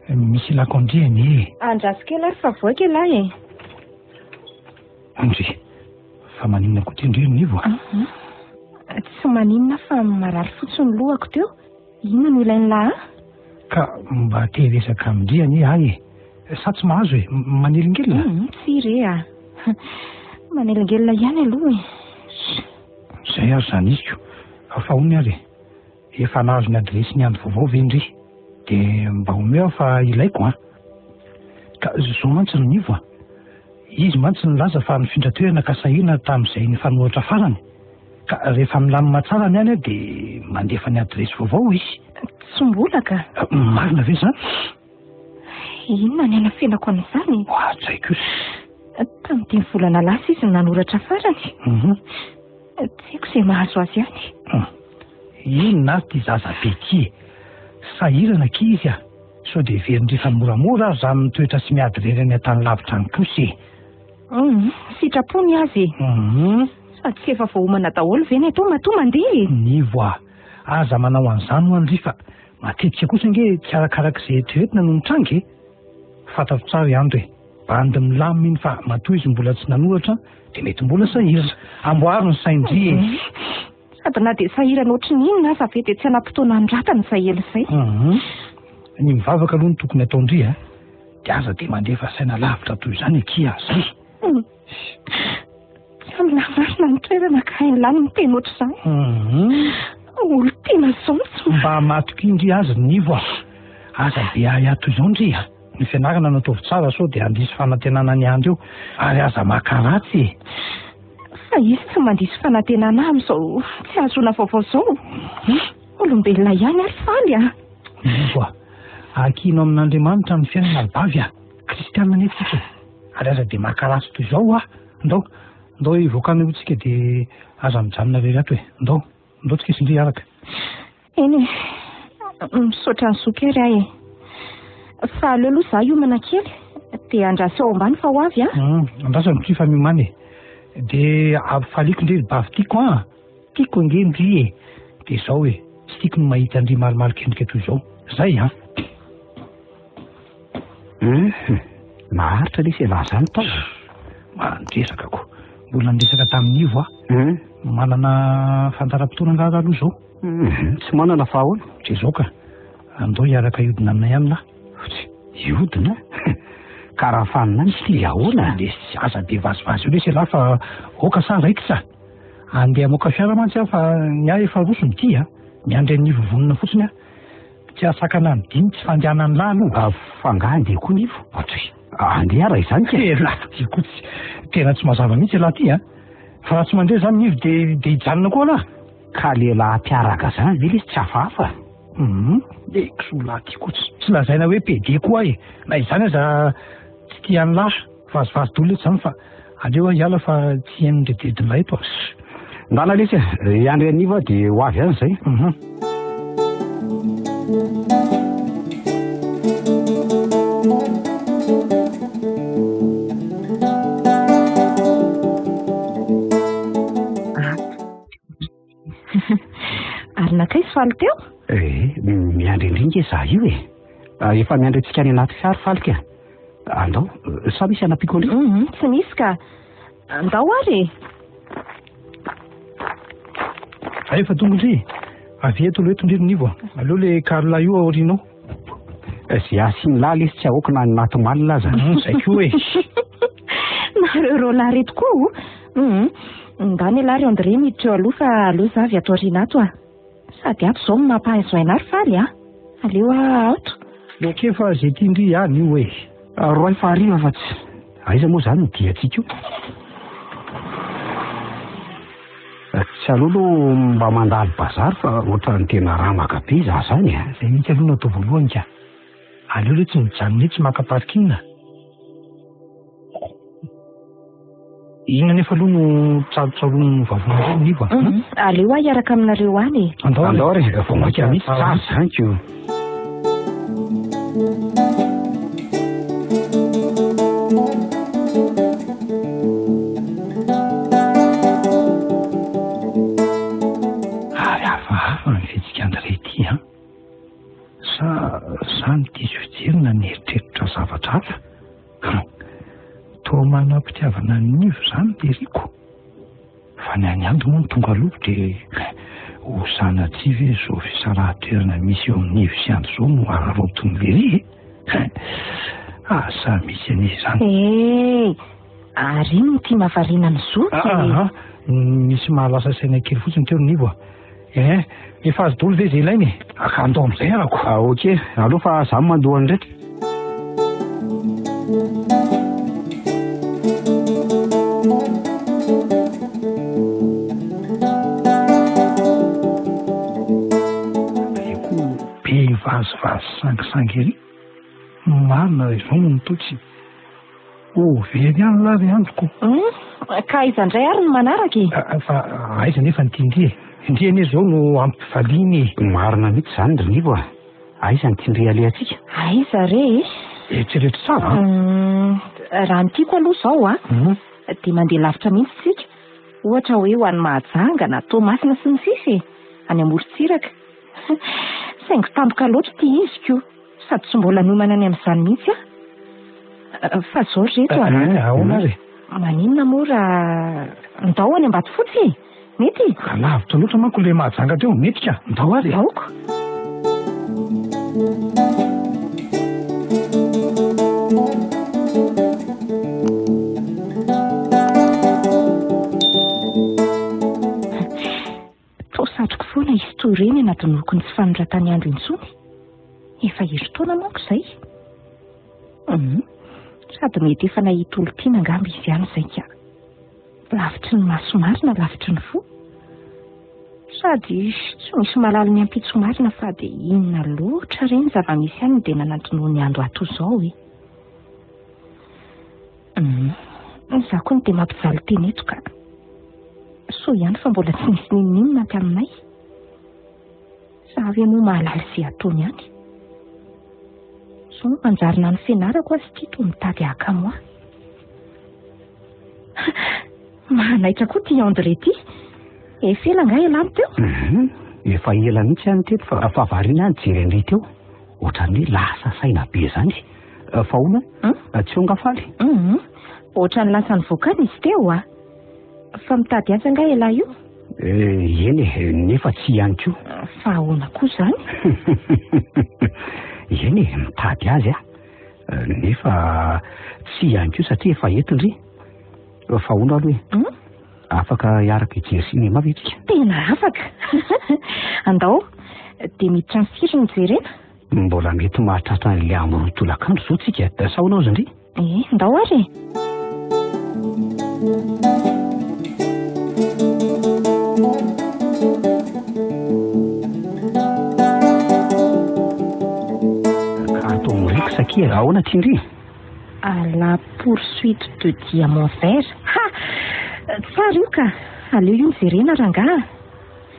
Misy ilako an-dry anie e. Andraso kely ary fa voaka ialahy e. Ndry. Fa maninona koa ty ndry ry Nivo a? Tsy maninona fa marary fotsiny ny lohako teo. Inona no ilain'i lahy ahy? Ka mba te hiresaka amin-dry anie ahy e. Sa tsy mahazo e? Manelingelina? Tsia re a. Manelingelina ihany aloha e. Izay ary izany izy ko. Fa hono ary e. Efa nahazo ny adiresin'ny andro vaovao ve ndry? Dia mba omeo aho fa ilaiko an. Ka izao mantsy ry Nivo a! Izy mantsy nilaza fa nifindra toerana ka sahirana tamin'izay nifanoratra farany. Ka rehefa milamina tsara ny any dia mandefa ny adiresy vaovao izy. Tsy mbola ka. Marina ve izany? Inona ny anafenako an'izany? Ohatray kosa. Tamin'ny dimy volana lasa izy no nanoratra farany. Mhm. Tsy haiko izay mahazo azy any. Hum. Inona ary ity zaza be ity e? Sahirana akia izy a! Sao dia heverin-dry fa moramora ary izany mitoetra sy miady irery any an-tany lavitra any kosa e! Hum, sitrapo ny azy e! Hum. Sady tsy efa voaomana daholo ve ny atao matoa mandeha e? Nivo a! Aza manao an'izany ho'a ndry fa matetika kosa ange tsy arakarak'izay eritreretina no mitranga e! Fantatro tsara i Ando e! Bandy milamina iny fa matoa izy mbola tsy nanoratra dia mety mbola sahirana. Amboaro ny sain-dry e! Sady na dia sahirana ohatry ny inona aza ve dia tsy hanam-potoana hanoratana izay ela izay. Ny mivavaka aloha no tokony ataon-dry a! Dia aza dia mandefa saina lavitra toy izany akia zay. Tsy aminà marina ny toerana ka hain'lah ny miteny ohatr'izany. Olon-tiana izao no tsy Mba matokia ndry azy ry Nivo a! Aza be ahiahy toy izao ndry a! Ny fianarana no ataovy tsara sao dia handiso fanantenana ny andro eo ary aza maka ratsy e! Fa izy tsy mandiso fanantenana ahy amin'izao tsy ahazoana vaovao izao. Olombelona ihany ary faly a! Nivo a! Ankino amin'Andriamanitra ny fiainana ry bavy a! Kristiana anie tsika e! Ary aza dia maka ratsy toy izao hoa! Ndao, ndao hivoaka any aloha tsika dia aza mijanona irery ato e! Ndao, ndao tsika sy ndry hiaraka. Eny e, misaotra an'i zoky ary aho e. Fa aleo aloha izaho hiomana kely, dia andraso ao ambany fa ho avy an. Andraso ndry fa miomana e. Dia ampifaliako ndry ry bavy tiako an! Tiako ange ndry e! Dia izao e, tsy tiako ny mahita an-dry malomaloka endrika toy izao. Izay an! Hum, maharitra lesy ialahy izany tao. Mandresaka ko. Mbola niresaka tamin'i Ivo aho. Hum. Manana fandaharam-potoana angaha aloha izao? Hum, tsy manana fa ahoana? Dia izao ka. Andao hiaraka hiodina aminay any lahy. Fotsy, hiodina? Ka raha fanina any ity ahoana? Lesy, aza be vazivazy eo lesy ialahy fa aoka sa raikitra. Andeha hamoaka fiara mantsy aho fa ny ahy efa roso ny dia. Miandry an'i Ivo vonona fotsiny aho. Tsy hahasakana ny dimy tsy fandehanan'ny lahy aloha. Ah, fa angaha andeha koa Nivo? Atoy. Andeha raha izany ka. Elah ty koa tsy tena tsy mazava mihitsy elah ty a. Fa raha tsy mandeha izany Nivo dia dia hijanona koa elah. Ka lehilahy mpiaraka izany ve lesy tsy hafahafa? Hum, eh kisoa lahy ty koa tsy tsy lazaina hoe PD koa aho e. Na izany aza tsy tia an'lah. Vazivazy dolo letsy izany fa aleo aho hiala fa tsy hain'ny redredin'lah eto a. Ndana lesy e, hiandry an'i Nivo aho dia ho avy ihany izay. Hum. Ary nankaiza Faly teo? Eh, miandry indray nge za io e. Ah, efa miandry antsika any anaty fiara Faly ka. Andao, sa misy hanampiako an'io? Mhm, tsy misy ka. Andao ary e. Ay, efa tonga ndry. Avia eto aloha eto ndry ry Nivo a. Aleo le Carla io aorianao. Zay asian'lah lesy tsy ahoako na ny maty malina aza. Zay koa e. Nareo roalahy reto koa o. Hum, ndany ialahy ry André miditra eo aloha fa aleo za avy ato aoriana ato a. Sady ato izao no mampahazo aina ahy ry Faly a. Aleo aho ato. Ok fa zay tian-dry ihany io e. Roay fa hariva fa tsy. Aiza moa izany ny diantsika io? Tsy aleo aloha mba mandalo bazary fa ohatran'ny tena ramaka be za zany e. Zay mihitsy aloha no atao voalohany ka. Aleo aloha tsy mijanona etsy maka parking. Inona anefa aloha no tsarotsaroan'ny vavonareo Nivo a? Aleo aho hiaraka aminareo any e. Andao Andao ary, vao mainka mihitsy tsara izany ko. Ary hafahafa ny fihetsik'i André ity an! Sa za no diso fijery na nieritreritra zavatra hafa? Hum! Toa manam-pitiavana an'i Nivo izany Leriko. Fa ny an'i Ando moa no tonga aloha dia ho sanatria ve izao fisarahan-toerana misy eo amin'i Nivo sy Ando izao no araraotin'i Lery e? Hein! Asa misy anie izany. Eh! Ary inona ity mahavariana ny zoky e? Aa! Misy mahalasa saina kely fotsiny teo ry Nivo a! Eh! Efa azo daholo ve izay ilaina e? Aka andao amin'izay arako. Ah, ok, aleo fa za mandoa an'ireto. Dia koa be vazivazy sangisangy ery. Marina raha izao no mitotsy. Ho very ihany lahy ry androko. Ka aiza indray ary ny manaraka e? Fa aiza nefa ny tian-dry e? Ndry anie izao no ampifaliana e. Marina mihitsy izany ry Nivo a. Aiza ny tian-dry alehantsika? Aiza re e? Eritrereto tsara an. Raha ny tiako aloha izao a, dia mandeha lavitra mihitsy isika. Ohatra hoe ho any Mahajanga na Toamasina sy ny sisa e. Any amorontsiraka. Saingy tampoka loatra ity izy ko. Sady tsy mbola niomana ny amin'izany mihitsy aho. Fa izao ry reto a. Eh, ahoana ary? Maninona moa raha ndao any Ambatofotsy e? Mety? Raha lavitra loatra manko ilay Mahajanga teo, mety ka. Ndao ary e. Aoka. Toa satriko foana hisy toy ireny hanadinoako ny tsy fanoratany andro intsony. Efa herintaona manko izay. Hum, sady mety efa nahita olon-tiana angamba izy ihany izay ka. Lavitry ny maso marina, lavitry ny fo. Sady tsy misy mahalala ny ampitso marina fa dia inona loatra re ny zava-misy any dia nanadinoany andro ato izao e. Hum, izaho koa no dia mampijaly tena eto ka. Soa ihany fa mbola tsy nisy n'inon'inona aty aminay. Za ve moa mahalala izay ataony any. Izao manjary na ny fianarako aza ity toa mitady hahakamo ahy. Mahanaitra koa ity André ity. Efa ela angaha ialahy no teo? Mhm. Efa ela mihitsy aho no teto fa fa variana aho nijery an-dry teo. Ohatran'ny hoe lasa saina be izany. Fa ahoana? Tsy eo angaha Faly? Mhm. Ohatran'ny lasa nivoaka any izy teo ah. Fa mitady azy angaha ialahy io? Eh, eny e, nefa tsy ihany koa. Fa ahoana koa izany? Eny e, mitady azy aho. Nefa tsy ihany koa satria efa eto ndry. Fa ahoana aloha e? Hmm? Afaka hiaraka hijery sinema ve tsika? Tena afaka. Andao, dia miditra amin'ny firy no jerena? Mbola mety mahatratra an'ilay amin'ny roa tolakandro izao tsika. Sa ahoana ozy ndry? Eh, ndao ary e. Ka atao mirex akia, ahoana ty ndry? À la poursuite de diamant vert. Ha! Tsara io ka. Aleo io no jerena rangaha.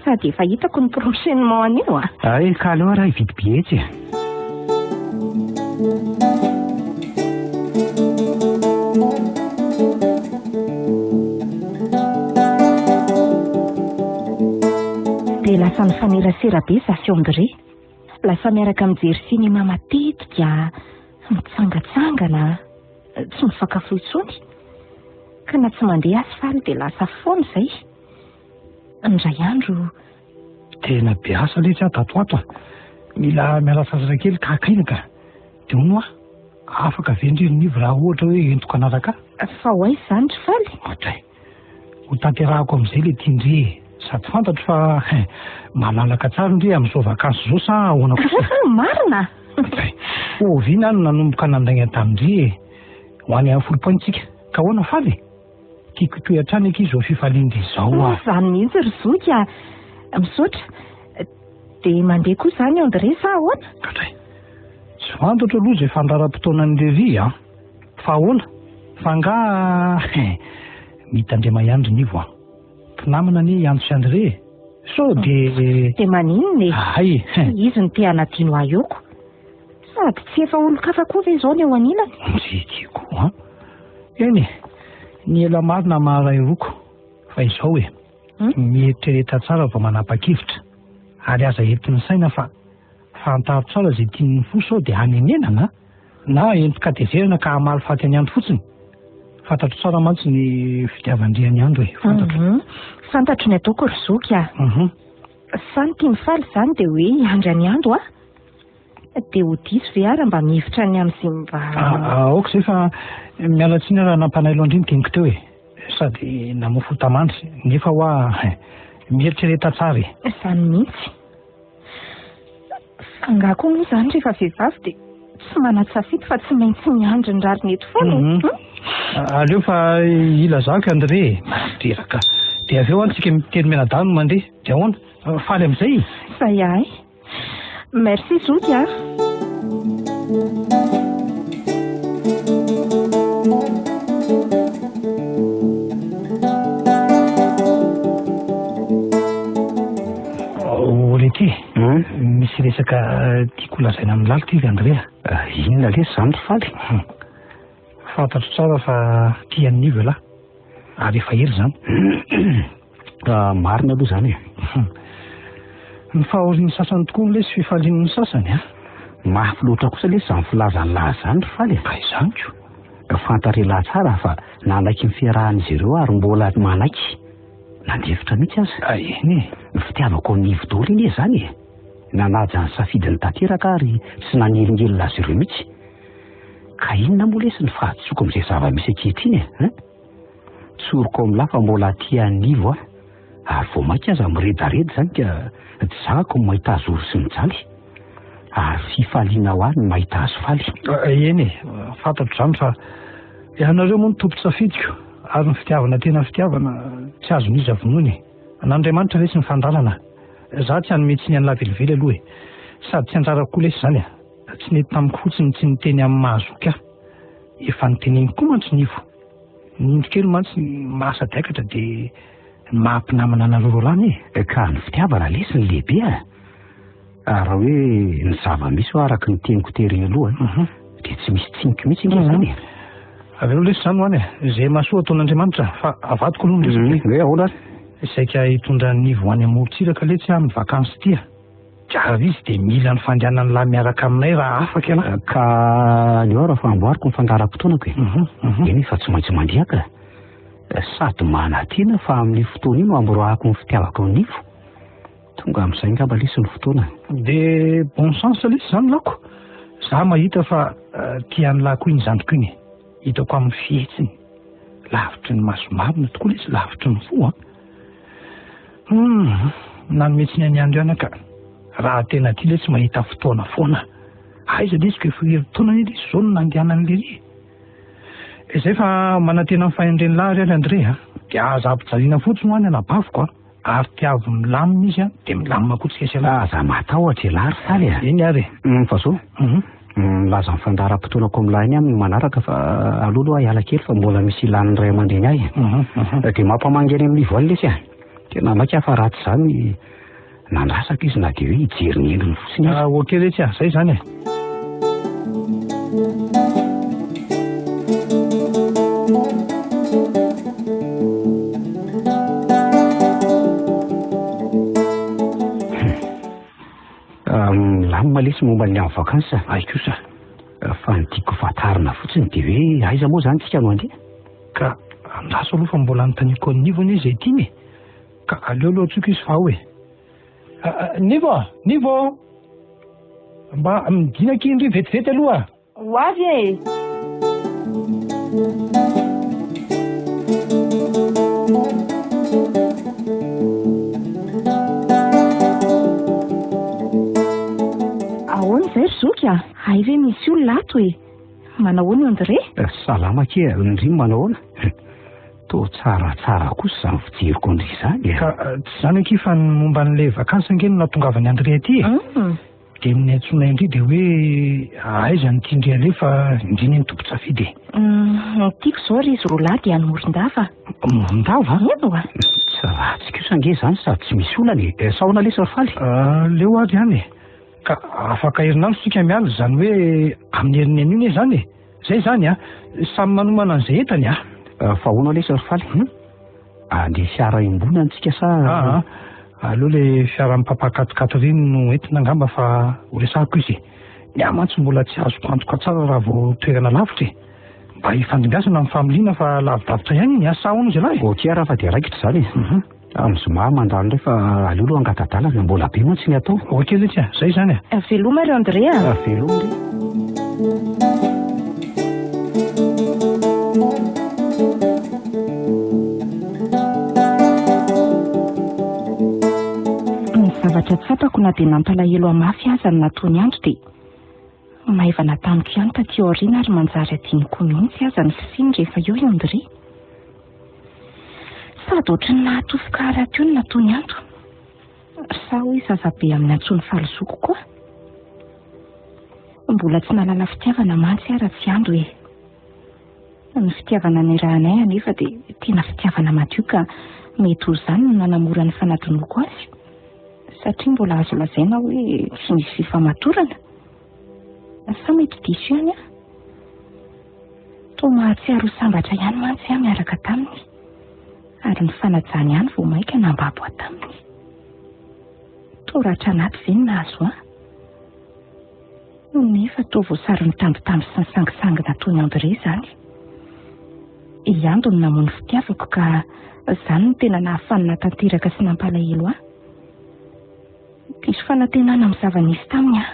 Sady efa hitako ny prochainement an'io a. Ay, ka aleo ary hividy billet e. Dia lasa nifanerasera be za sy André. Lasa miaraka mijery cinéma matetika, mitsangatsangana, tsy mifankafo intsony. Ka na tsy mandeha azy faly dia lasa foana izay. Indray andro. Tena be asa letsy aho tato ato a. Mila miala sasatra kely ka haka ka. Dia hono hoa, afaka ve ndry ry Nivo raha ohatra hoe entiko hanaraka ahy? Fa ho aiza izany ry Faly? Ohatray. Ho tanterahako amin'izay ilay tian-dry e. Sady fantatro fa malalaka tsara ndry amin'izao vakansy izao sa ahoana kosa? Marina! Ohatray. Oviana aho no nanomboka nandainga tamin-dry e. Ho any amin'ny Foulpointe-tsika. Ka ahoana Faly e? Tiako hitohy hatrany akia izao fifalian-dry izao ah. Izany mihitsy ry zoky ah. Misaotra. Dia mandeha koa izany André sa ahoana? André. Tsy fantatro aloha izay fandaharam-potoanan'i Lery an. Fa ahoana? Fa angaha mitandrema ihany ry Nivo an. Mpinamana anie i Antso sy André e. Sao dia. Dia maninona e? Hay. Izy no te hanadino ahy eo ko. Sady tsy efa olon-kafa koa ve izao ny eo anilany? Ndry ity koa an. Eny e, ny ela marina maharay roko. Fa izao e, mieritrereta tsara vao manapa-kevitra. Ary aza entin'ny saina fa fantaro tsara izay tian'ny fo sao dia hanenenana na entin-katezerana ka hamaly faty an'i Andro fotsiny. Fantatro tsara mantsy ny fitiavan-dry an'i Andro e, fantatro. Mhm. Fantatro ny ataoko ry zoky a. Mhm. Fa ny tian'i Faly izany dia hoe hiandry an'i Ando a. Dia ho diso ve aho raha mba mihevitra ny amin'izay mba... Aoka izay fa miala tsiny aho raha nampanailo an-dry ny teniko teo e. Sady namoa fota-mandry, nefa hoa mieritrereta tsara e. Izany mihitsy. Fa angaha koa moa izany rehefa vehivavy dia Tsy manan-tsafidy fa tsy maintsy miandry ny rariny eto foana e. Mhm. Aleo fa ilazako i André e. Mampiteraka. Dia avy eo an tsika mitelo mianadahy no mandeha. Dia ahoana? Faly amin'izay? Zay ahy. Merci zoky a. Oh, Lety, misy resaka tiako lazaina amin'i Lalitra izy, Andrea. Inona lesy izany ry Faly? Fantatro tsara fa tia an'i Nivo ialahy, ary efa ela izany. Marina aloha izany e. Ny fahorian'ny sasany tokoa lesy fifalian'ny sasany a. Mafy loatra kosa lesy izany filazan'ilahy izany ry Faly e. Ka izany ko. Fantatr'ilahy tsara fa nanaiky ny fiarahan'izy ireo ary mbola manaiky. Nandefitra mihitsy aza. Ah, eny e. Ny fitiavako an'i Nivo daholo anie izany e. Nanaja ny safidiny tanteraka ary tsy nanelingelina azy ireo mihitsy. Ka inona moa lesy ny fahadisoako amin'izay zava-misy ankehitriny e? Hein? Tsoriko amin'lah fa mbola tia an'i Nivo aho. Ary vao mainka aza miredareda izany ka tsy zakako ny mahita azy ory sy mijaly. Ary fifaliana ho ahy ny mahita azy faly. Eny e, fantatro izany fa ianareo moa no tompon-tsafidiko ary ny fitiavana tena fitiavana tsy azon'iza vonoina e. An'Andriamanitra ve tsy ny fandalana? Za tsy hanome tsiny an'lah velively aloha e. Sady tsy anjarako koa lesy izany e. Tsy nety tamiko fotsiny tsy niteny amin'ny maha-zoky ahy. Efa noteneniko koa mantsy Nivo. Ny indro kely mantsy ny mahasadaikatra dia ny maha mpinamana anareo roalahy anie e. Ka ny fitiavana lesy ny lehibe a! Raha hoe ny zava-misy hoa araka ny teniko tery aloha dia tsy misy tsiniko mihitsy ange izany e. Avelao lesy izany ho any e! Izay mahasoa ataon'Andriamanitra fa avadiko aloha ny resaka e. Hoe ahoana ary? Saika hitondra an'i Nivo any amorontsiraka letsy aho amin'ny vakansy ity a! Ary izy dia mila ny fandehanan'ny lahy miaraka aminay raha afaka ialahy. Ka aleo ary fa amboariko ny fandaharam-potoanako e. Eny fa tsy maintsy mandeha ka. Sady manantena fa amin'io fotoana io no amboarako ny fitiavako an'i Nivo. Tonga amin'izay angamba lesy ny fotoana. Dia bon sens lesy izany lako. Za mahita fa tia an'i lahy koa iny zandriko iny e. Hitako amin'ny fihetsiny. Lavitry ny maso marina tokoa lesy, lavitry ny fo an. Humm, nanome tsiny an'i Andry ihany aho ka. Raha tena tia lesy mahita fotoana foana. Aiza lesy ko efa herintaona anie lesy izao no nandehanan'i Lery e. Izay fa manantena ny fahendren'lah ry André a. Dia aza ampijaliana fotsiny hoa ny anabaviko a. Ary tiavo milamina izy a, dia milamina koa tsika sy ialahy. Aza matahotra ialahy ry Faly a. Eny ary e. Fa zao, milaza ny fandaharam-potoanako amin'lah iny amin'ny manaraka fa aleo aloha hiala kely fa mbola misy ilan'ny ray aman-dreny ahy e. Dia mampamangy any amin'ny Nivo any lesy a. Tena maika aho fa raha tsy izany nandrasako izy na dia hoe hijery ny endriny fotsiny aza. Ok letsy a, zay izany e. Milamina lesy momba ny amin'ny vacances. Ay kosa. Fa ny tiako fantarina fotsiny dia hoe aiza moa izany tsika no handeha? Ka andraso aloha fa mbola anontaniako an'i Nivo anie izay tiany e. Ka aleo aloha antsoiko izy fa ao e. Nivo a! Nivo! Mba midina akia ndry vetivety aloha. Ho avy e! Ahoana izay ry zoky a? Hay ve misy olona ato e? Manahoana André? Salama akia, ndry manahoana? Toa tsaratsara kosa izany fijeriko an-dry izany e. Ka tsy izany akia fa ny momba an'ilay vakansy ange no nahatongavan'i André aty e. Dia ny niantsoanay an-dry dia hoe aiza no tian-dry aleha fa ndry anie no tompon-tsafidy e. Ny tiako izao ry izy roalahy dia any Morondava. Morondava? Ewa. Tsy ratsy kosa ange izany sady tsy misy olana e. Sa ahoana lesy ry Faly? Aleo ary ihany e. Ka afaka herinandro isika miala, izany hoe amin'ny herin'ny anio anie izany e. Izay izany a. Samy manomana an'izay entany a. Fa ahoana lesy ry Faly? Hum? Andeha fiara iombonana tsika sa? Aa, aleo le fiaran'i papa quat-quatre iny no entina angamba fa ho resahako izy e. Ny ahy mantsy mbola tsy azoko antoka tsara raha vao toerana lavitra e. Mba hifandimbiasana ny familiana fa lavidavitra ihany iny a, sa ahoana izy lahy e? Ok ara fa dia raikitra izany e. Amin'ny zoma mandalo indray fa aleo aloha angata-dalana, mbola be mantsy ny atao. Ok letsy a, zay izany a. Veloma ry André a. Veloma ry. Ny zavatra tsapako na dia nampalahelo ahy mafy aza ny nataon'i Andry dia. Maivana tamiko ihany taty aoriana ary manjary adinoko mihitsy aza ny fisiany rehefa eo i André. Sady ohatry ny nahatofoka ahy rahateo ny nataony Ando. Sa hoy zazabe amin'ny antsoin'ny fahalozoako koa? Mbola tsy nahalala fitiavana mantsy aho raha tsy Ando e. Ny fitiavana nirahanay anefa dia tena fitiavana madio ka mety ho izany no nanamora ny fanadinoako azy. Satria mbola azo lazaina hoe tsy nisy fifamatorana. Sa mety diso ihany aho? Toa mahatsiaro ho sambatra ihany mantsy aho miaraka taminy. Ary ny fanajany ihany vao mainka nambabo ahy taminy. Toa ratra anaty ve ny nahazo ahy? Nefa toa voasaron'ny tambitamby sy ny sangisangy nataon'i André izany. I Ando no namono fitiavako ka izany no tena nahafanina tanteraka sy nampalahelo ahy. Diso fanantenana amin'ny zava-nisy taminy aho.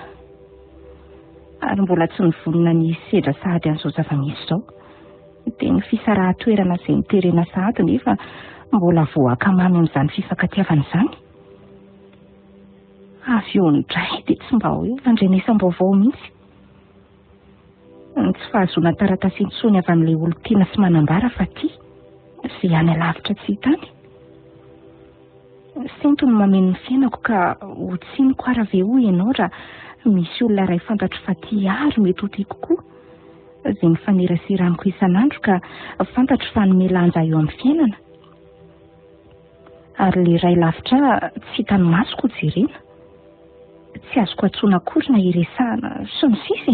Ary mbola tsy nivonona ny hisedra sahady an'izao zava-misy izao. Dia ny fisarahan-toerana izay noterena sahady nefa mbola voaankamamy amin'izany fifankatiavana izany. Avy eo indray dia tsy mba hoe nandrenesam-baovao mihitsy. Ny tsy fahazoana taratasy intsony avy amin'ilay olon-tiana sy manambara fa tia, izay any alavitra tsy hita any. Sento no mameno ny fiainako ka ho tsiniko ara ve hoy ianao raha misy olona iray fantatro fa tia ahy ary mety ho tiako koa, izay mifanerasera amiko isan'andro ka fantatro fa hanome lanja eo amin'ny fiainana. Ary ilay iray lavitra tsy hitan'ny masoko jerena. Tsy azoko antsoina akory na iresahana sy ny sisa e.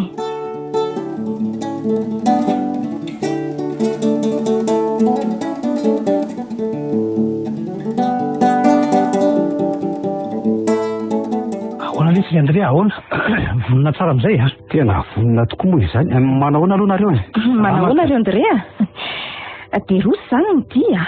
Ahoana lesy ry Andrea, ahoana? Vonona tsara amin'izay a? Tena vonona tokoa moa izany. Manahoana aloha nareo e? Manahoana ry Andrea? Dia roso izany ny dia.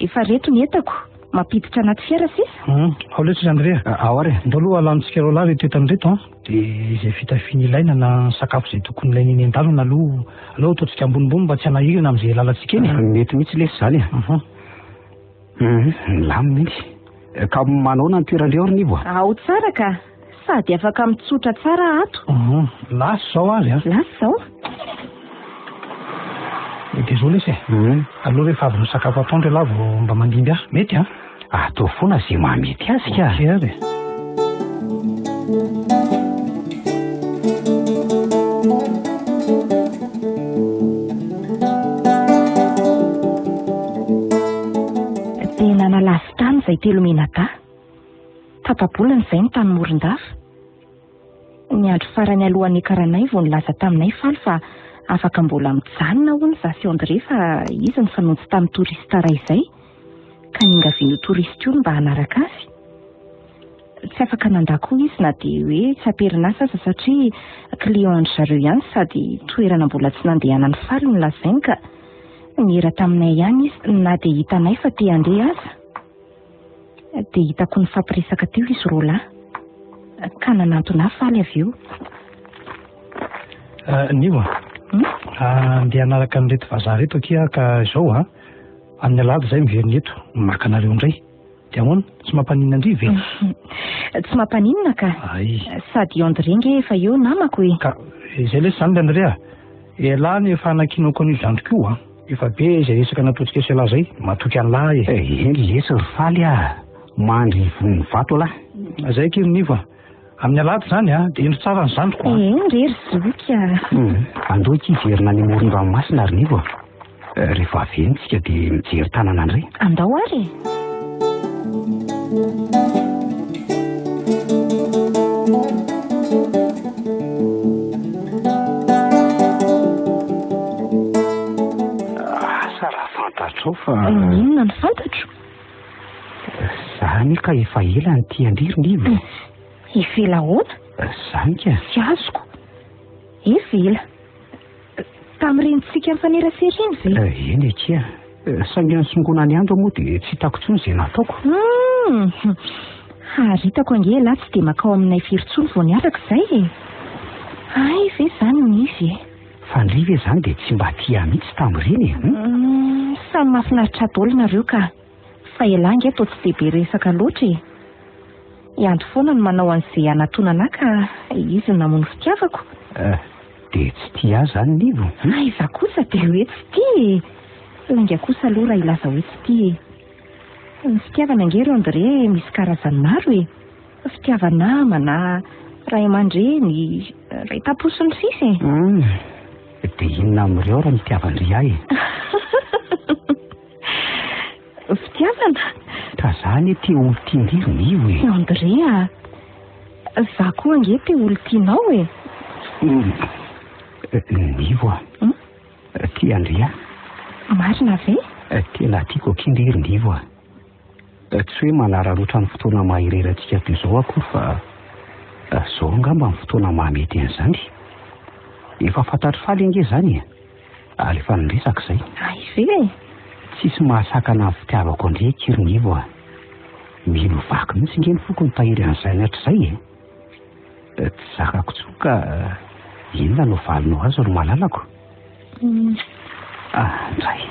Efa reto ny entako. Mampiditra anaty fiara sisa. Hum, ao lesy ry Andrea. Ao ary. Ndao aloha alamintsika roalahy ireto entana ireto an. Dia izay fitafiana ilaina na sakafo izay tokony ilaina eny an-dalana aloha, aleo ataontsika ambonimbony mba tsy hanahirana amin'izay lalantsika eny e. Mety mihitsy lesy izany e. Uhum. Hum, milamina mihitsy. Ka manahoana ny toeran-dreo ry Nivo a? Ao tsara ka. Sady afaka mitsotra tsara ato. Uhum, lasa izao ary an. Lasa izao. Dia izao lesy e. Hum. Aleo rehefa avy misakafo atoandro ialahy vao mba mandimby ahy. Mety an? Atao foana izay mahamety azy ka. Ok ary e. Dia nanalavo tany izay telomenadahy. Tapa-bolana izay ny tany Morondava. Ny andro farany alohan'ny niakaranay vao nilaza taminay Faly fa afaka mbola mijanona hono izaho sy André fa izy nifanonjy tamin'ny touriste iray izay ka ningavian'io touriste io ny mba hanaraka azy. Tsy afaka nandà koa izy na dia hoe tsy am-perinasa aza satria client an-dry zareo ihany sady toerana mbola tsy nandehanan'i Faly no lazainy ka niera taminay ihany izy na dia hitanay fa te handeha aza. Dia hitako nifampiresaka teo izy roalahy. Ka nanantona ahy Faly avy eo. Nivo a. Andeha hanaraka an'ireto vazaha ireto akia aho ka izao a. Amin'ny alahady izahay miverina eto, maka anareo indray. Dia ahoana? Tsy mampaninona an-dry ve? Tsy mampaninona ka. Ay. Sady i André nge efa eo namako e. Ka izay lesy izany ry André a. Ialahy no efa anankinako an'io zandriko io a. Efa be izay resaka nataontsika sy ialahy izay. Matoky an'lahy e. Eny lesy ry Faly a. Mandry ivon'ny vato lahy. Izay akia ry Nivo a. Amin'ny alahady izany a, dia indro tsara ny zandriko a. Eny re ry zoky a. Andao akia hiverina any amoron-dranomasina ry Nivo a. Rehefa avy eny tsika dia mijery tanana indray. Andao ary e. Asa raha fantatrao fa. Inona no fantatro? Za anie ka efa ela no tia an-dry ry Nivo. Efa ela ahoana? Zany ka. Tsy azoko. Efa ela. Tamin'ireny tsika nifanerasera iny ve? Eny akia. Saingy nisongona ny andro moa dia tsy hitako intsony izay nataoko. Hum! Ary hitako ange ialahy tsy dia makao aminay firy intsony vao niaraka izay e! Hay ve izany no izy e? Fa ndry ve izany dia tsy mba tia ahy mihitsy tamin'ireny e? Hum, samy mahafinaritra daholo nareo ka. Fa ialahy ange toa tsy dia be resaka loatra e! I Ando foana no manao an'izay hanatonana ahy ka izy no namono fitiavako. Eh, dia tsy tia ahy izany Nivo? Aiza kosa dia hoe tsy tia e! Lainga kosa aloha raha hilaza hoe tsy tia e! Ny fitiavana ange ry André misy karazany maro e! Fitiava-namana, ray aman-dreny, ray tam-po sy ny sisa e! Hum, dia inona amin'ireo ary no itiavan-dry ahy e? Fitiavana? Ka za anie te ho olon-tian-dry ry Nivo e! André a! Za koa ange te ho olon-tianao e! Hum, Nivo a! Tia an-dry aho. Marina ve? Tena tiako akia ndry ry Nivo a! Tsy hoe manararaotra ny fotoana maha irery antsika toy izao akory fa izao angamba ny fotoana mahamety an'izany. Efa fantatr'i Faly ange izany e! Ary efa niresaka izay. Hay ve e! Tsisy mahasakana ny fitiavako an-dry akia ry Nivo a! Mila ho vaky mihitsy ange ny foko nitahiry an'izany hatrizay e! Tsy zakako intsony ka inona no valinao azy ry malalako? Ah, ndray.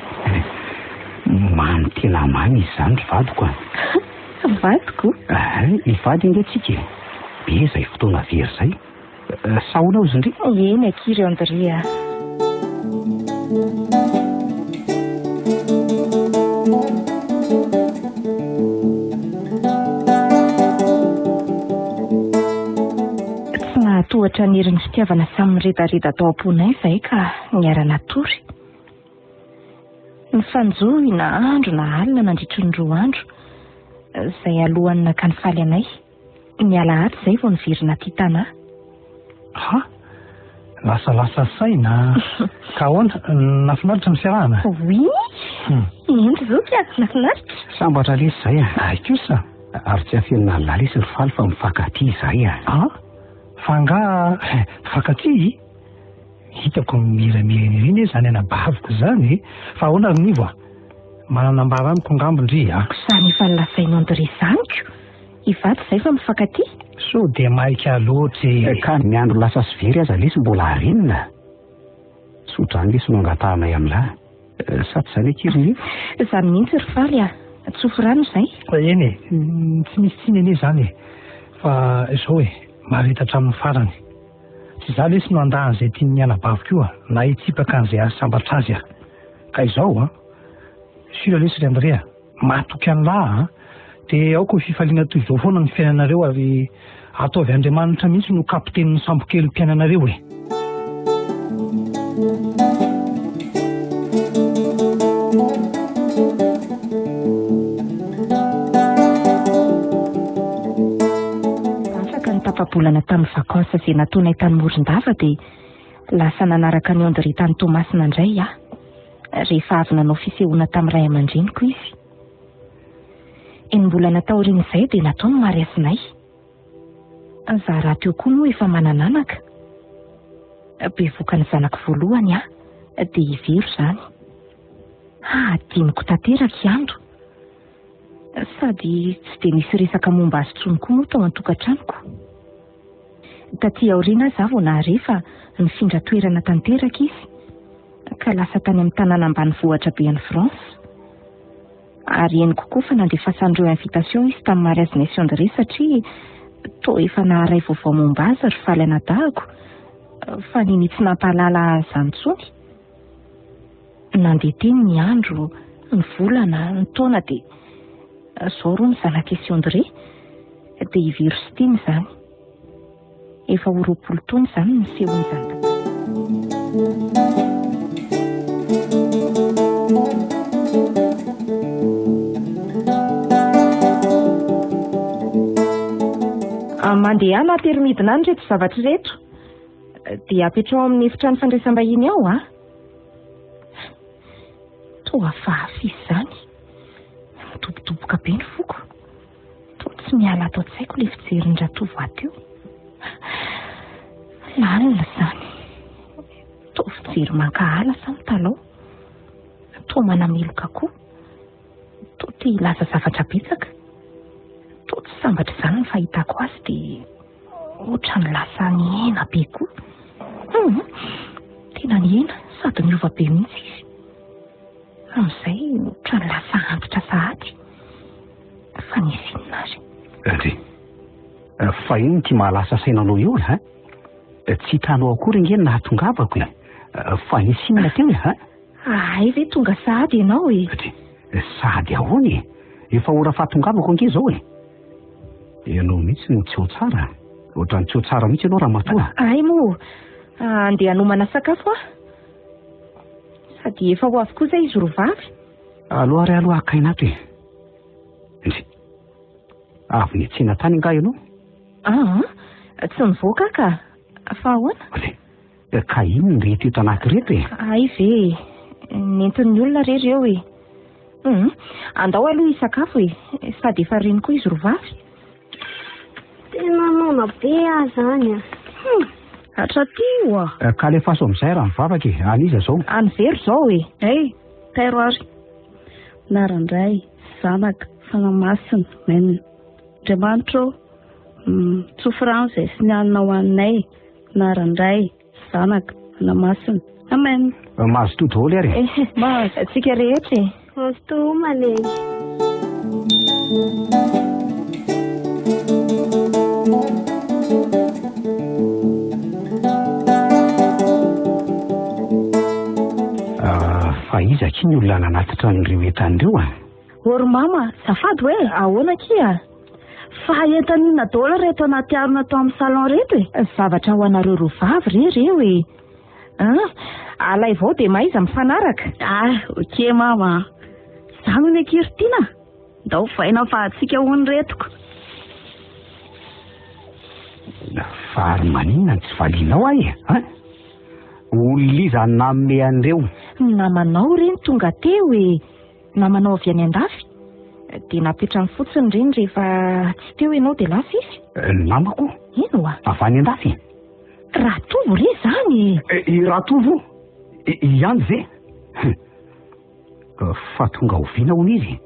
Mamy tena mamy izy izany ry vadiko a. Vadiko? Hivady ange tsika e. Be izay fotoana very izay. Sa ahoana hozy ndry? Eny akia ry André a. Tsy nahatohatra ny herin'ny fitiavana samy miredareda tao am-ponay izahay ka niara-natory. Nifanjohy na andro na alina nandritry ny roa andro, izay alohan'ny nakany faly anay. Ny alahady izay vao niverina aty Tana. Ha! Lasalasa saina. Ka ahoana? Nahafinaritra ny fiarahana? Oui! Eny zoky a, nahafinaritra. Sambatra lesy izay a. Hay kosa. Ary tsy afenina an'lah lesy ry Faly fa mifankatia izahay a. An? Fa angaha mifankatia? Hitako miramirana ery anie izany anabaviko izany e. Fa ahoana ry Nivo a? Manana ambara amiko angamba ndry a? Izany efa nolazain'i André izany ko. Hivady izay fa mifankatia. Sao dia maika loatra e. Ka ny andro lasa sy very aza lesy mbola harenina. Tsodrano lesy no angatahanay amin'lah. Sa tsy izany akia ry Nivo? Izany mihitsy ry Faly a. Tsofy rano izay. Eny e, tsy misy tsiny anie izany e. Fa izao e, mahareta hatramin'ny farany. Tsy izaho lesy no handà an'izay tian'ny anabaviko io a, na hitsipaka an'izay hahasambatra azy aho. Ka izao an, sûr lesy ry André a, matoky an'lah an, dia aoka ho fifaliana toy izao foana ny fiainanareo ary ataovy Andriamanitra mihitsy no kapitenin'ny sambokelim-piainanareo e. Afaka ny tapa-bolana tamin'ny vacances izay nataonay tany Morondava dia lasa nanaraka an'i André tany Toamasina indray aho, rehefa avy nanao fisehoana tamin'ny ray aman-dreniko izy. Enim-bolana taorian'izay dia natao ny mariazinay. Za rahateo koa moa efa manana anaka. Bevoka ny zanako voalohany aho, dia i Vero izany. Hadinoko tanteraka i Ando. Sady tsy dia nisy resaka momba azy intsony koa moa tao an-tokantranoko. Taty aoriana aho vao nahare fa nifindra toerana tanteraka izy, ka lasa tany amin'ny tanàna ambanivohitra be any France. Ary henoko koa fa nandefasan'ireo invitation izy tamin'ny mariazinay sy André satria toa efa naharay vaovao momba azy ry Faly anadahiko fa ninia tsy nampahalala azy izany intsony. Nandeha teny ny andro, ny volana, ny taona dia izao roa ny zanak'i sy André dia i Vero sy Tiana izany. Efa ho 20 taona izany no nisehoan'izany tantara. Mandehana atero midina any ireto zavatra ireto. Dia apetraho amin'ny efitrano fandraisam-bahiny ao a. Toa hafahafa izy izany. Midobodoboka be ny foko. Toa tsy miala ato an-tsaiko ilay fijerin-dRatovo ahy teo. Lalina izany. Toa fijery mankahala sa mitalaho. Toa manameloka koa. Toa te hilaza zavatra betsaka. Toa tsy sambatra izany ny fahitako azy dia ohatran'ny lasa nihena be koa. Hum, tena nihena sady niova be mihitsy izy. Amin'izay ohatran'ny lasa antitra sahady. Fa nisy inona ary? Ndry. Fa inona ity mahalasa saina anao io e, ha? Tsy hitanao akory ange ny nahatongavako e. Fa nisy inona teo e, ha? Hay ve tonga sahady ianao e? Sahady ahoana e? Efa ora fahatongavako ange izao e. Ianao mihitsy no tsy ao tsara. Ohatran'ny tsy ao tsara mihitsy ianao ramatoa. Hay moa, andeha hanomana sakafo aho. Sady efa ho avy koa izay izy roa vavy. Aloha ary aloha haka aina ato e. Ndry. Avy niantsena tany angaha ianao? Aa, tsy nivoaka aho ka. Fa ahoana? Ndry. Ka inona ireto entana aky ireto e? Hay ve e. Nentin'ny olona re ireo e. Hum, andao aloha hisakafo e. Sady efa reny koa izy roa vavy. Tena noana be aho izany a. Hum, hatraty oa. Ka alefaso amin'izay raha mivavaka e. Any iza izao? Any Vero izao e. Hey, tairo ary. Naran-dRay, Zanaka, Fanahy Masina. Amen. Andriamanitra ô, tsofy rano izay sy ny hanina ho anay. Anaran-dRay, Zanaka, Fanahy Masina. Amen. Mazotoa daholo ary e. Mazotoa antsika rehetra e. Mazotoa homana e. Fa iza akia ny olona nanatitra an'ireo entana ireo a? Ô ry mama, zafady hoe ahoana akia? Fa entana inona daholo ireto anaty harona tao amin'ny salon ireto e? Zavatra ho anareo roa vavy re ireo e. An, alaivo ao dia mahaiza mifanaraka. Ah, ok mama a. Izany hono akia ry Tiana? Ndao ovaina fa antsika hono ireto ko. Fa ary maninona no tsy valianao ahy e? An? Olona iza no nanome an'ireo? Ny namanao re no tonga teo e. Namanao avy any andafy? Dia napetrany fotsiny ireny rehefa tsy teo ianao dia lasa izy? Namako? Eny oa. Avy any andafy? Ratovo re izany e! I Ratovo? Ihany ve? Fa tonga oviana hono izy?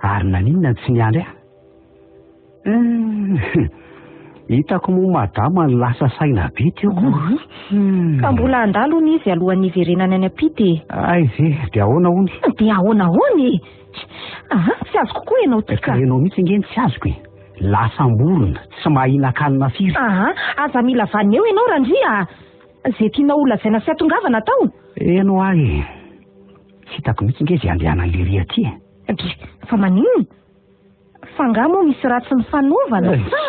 Ary naninona no tsy niandry ahy? Hitako moa madama ny lasa saina be teo ko. Ka mbola handalo hono izy alohan'ny hiverenany any am-pita e. Hay ve, dia ahoana hono? Dia ahoana ahoana e? Aha, tsy azoko koa ianao ty ka. Ka ianao mihitsy ange no tsy azoko e. Lasa am-borona, tsy mahinan-kanina firy. Aha, aza mila vanona eo ianao Randria a. Izay tianao holazaina sy hatongavana atao. Eny hoa e. Tsy hitako mihitsy ange izay andehanan'i Lery aty e. Dry, fa maninona? Fa angaha moa misy ratsy nifanovana sa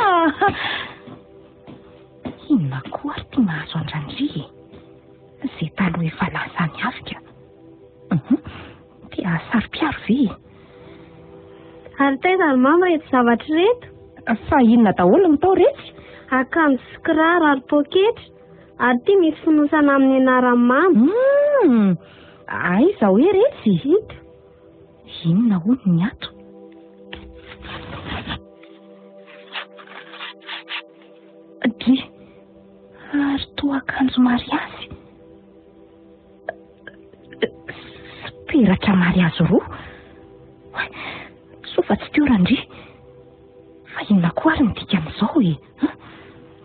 Inona koa ary ity mahazo an-dRandria e? Izay taloha efa lasa any avy ka. Hum, te hahasaro-piaro ve e? Ary taiza ry mama ireto zavatra ireto? Fa inona daholo no tao retsy? Akanjo sy kiraro ary poketra. Ary ity misy fonosana amin'ny anaran'i mama. Hum, aiza hoe retsy? Ito. Inona hono ny ato? Dry, ary toa akanjo mariazy. Sy peratra mariazy roa. Soa fa tsy teo Randria. Fa inona koa ary ny dikan'izao e?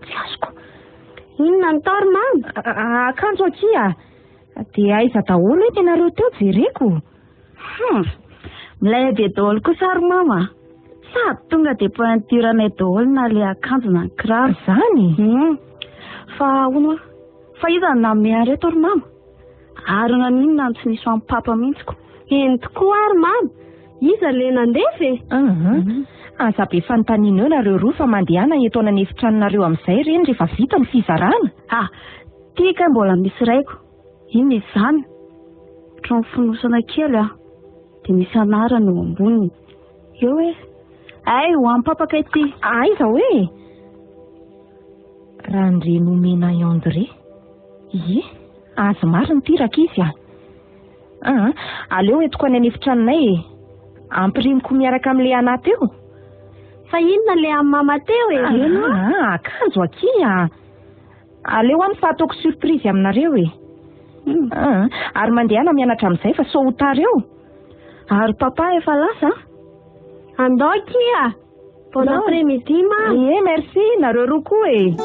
Tsy azoko. Inona ny tao ry mama? Akanjo akia. Dia aiza daholo eny ianareo teo jereko? Hum, milay be daholo kosa ry mama a. Sady tonga dia pointure anay daholo na ilay akanjo na ny kiraro. Izany? Hum. Fa hono hoa, fa iza no nanome an'ireto ry mama? Ary naninona no tsy nisy ho an'i papa mihitsy ko? Eny tokoa ary mama, iza ilay nandefa e? Hum. Aza be fanontaniana eo nareo roa fa mandehana eto an'efitranonareo amin'izay ireny rehefa vita ny fizarana. Ah, Ty kay mbola misy raiko. Inona izany? Ohatran'ny fonosana kely ah. Dia misy anarana eo amboniny. Eo e. Hay, ho an'i papa kay ty. Aiza hoe? Randrianomena André. Ie, azy marina ity rankizy ah. Ah, aleo entiko any an'efitranonay e. Ampirimiko miaraka amin'ilay anà teo. Fa inona ilay an'i mama teo e? Ah, akanjo akia. Aleo any fa ataoko surprise aminareo e. Ah, ary mandehana mianatra amin'izay fa sao ho tara eo. Ary papa efa lasa? Andao akia. Bon après midi mama. Ie, merci, nareo roa koa e.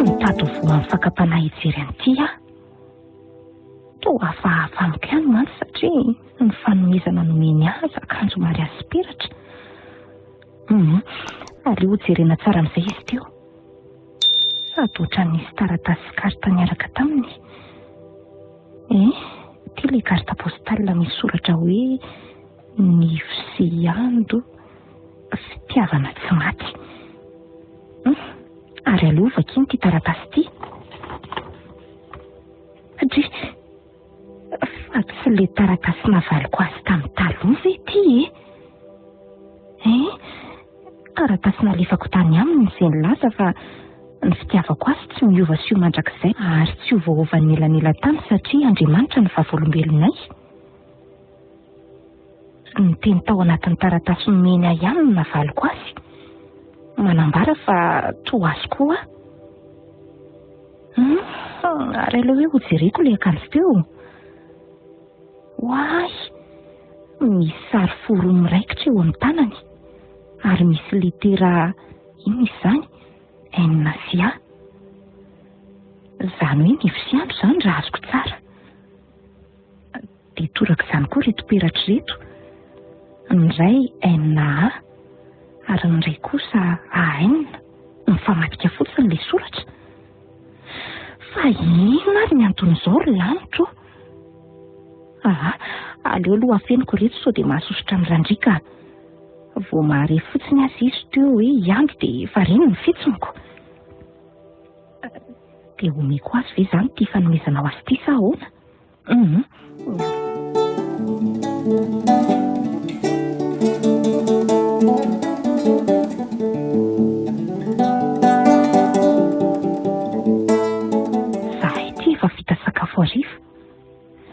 Mitady ho voan'ny fakam-panahy hijery an'ity aho. fanomezana nomeny azy akanjo mariazy sy peratra. Hum, aleo ho jerena tsara amin'izay izy teo. Sady ohatran'ny nisy taratasy sy carte niaraka taminy. Eh, ity ilay carte postale misy soratra hoe Nivo sy Ando, fitiavana tsy maty. Hum, ary aleo vakiana ity taratasy ity. Dry, fa tsy ilay taratasy navaliko azy tamin'ny taloha ve ity e? Eh, taratasy nalefako tany aminy izay nilaza fa ny fitiavako azy tsy miova sy ho mandrakizay ary tsy ovaovan'ny elanelan-tany satria Andriamanitra no vavolombelonay. Ny teny tao anatin'ny taratasy nomeny ahy ihany no navaliko azy. Manambara fa toa azy koa aho. Hum, ary aleo hoe hojereko ilay akanjo teo. Oay! Misy sary fo roa miraikitra eo amin'ny tanany. Ary misy litera inona izany? N sy A. Izany hoe Nivo sy Andro izany raha azoko tsara. Dia toraka izany koa ireto peratra ireto. Ny iray NA ary ny iray kosa AN. Mifamadika fotsiny ilay soratra. Fa inona ary ny anton'izao ry lanitro? Aa, aleo aloha afeniko ireto sao dia mahasosotra an'i Randria ka. Vao mahare fotsiny aza izy teo hoe hiandry dia efa reny ny fitsoniko. Dia omeko azy ve izany ity fanomezana ho azy ity sa ahoana? Hum. Zahay ity efa vita sakafo hariva.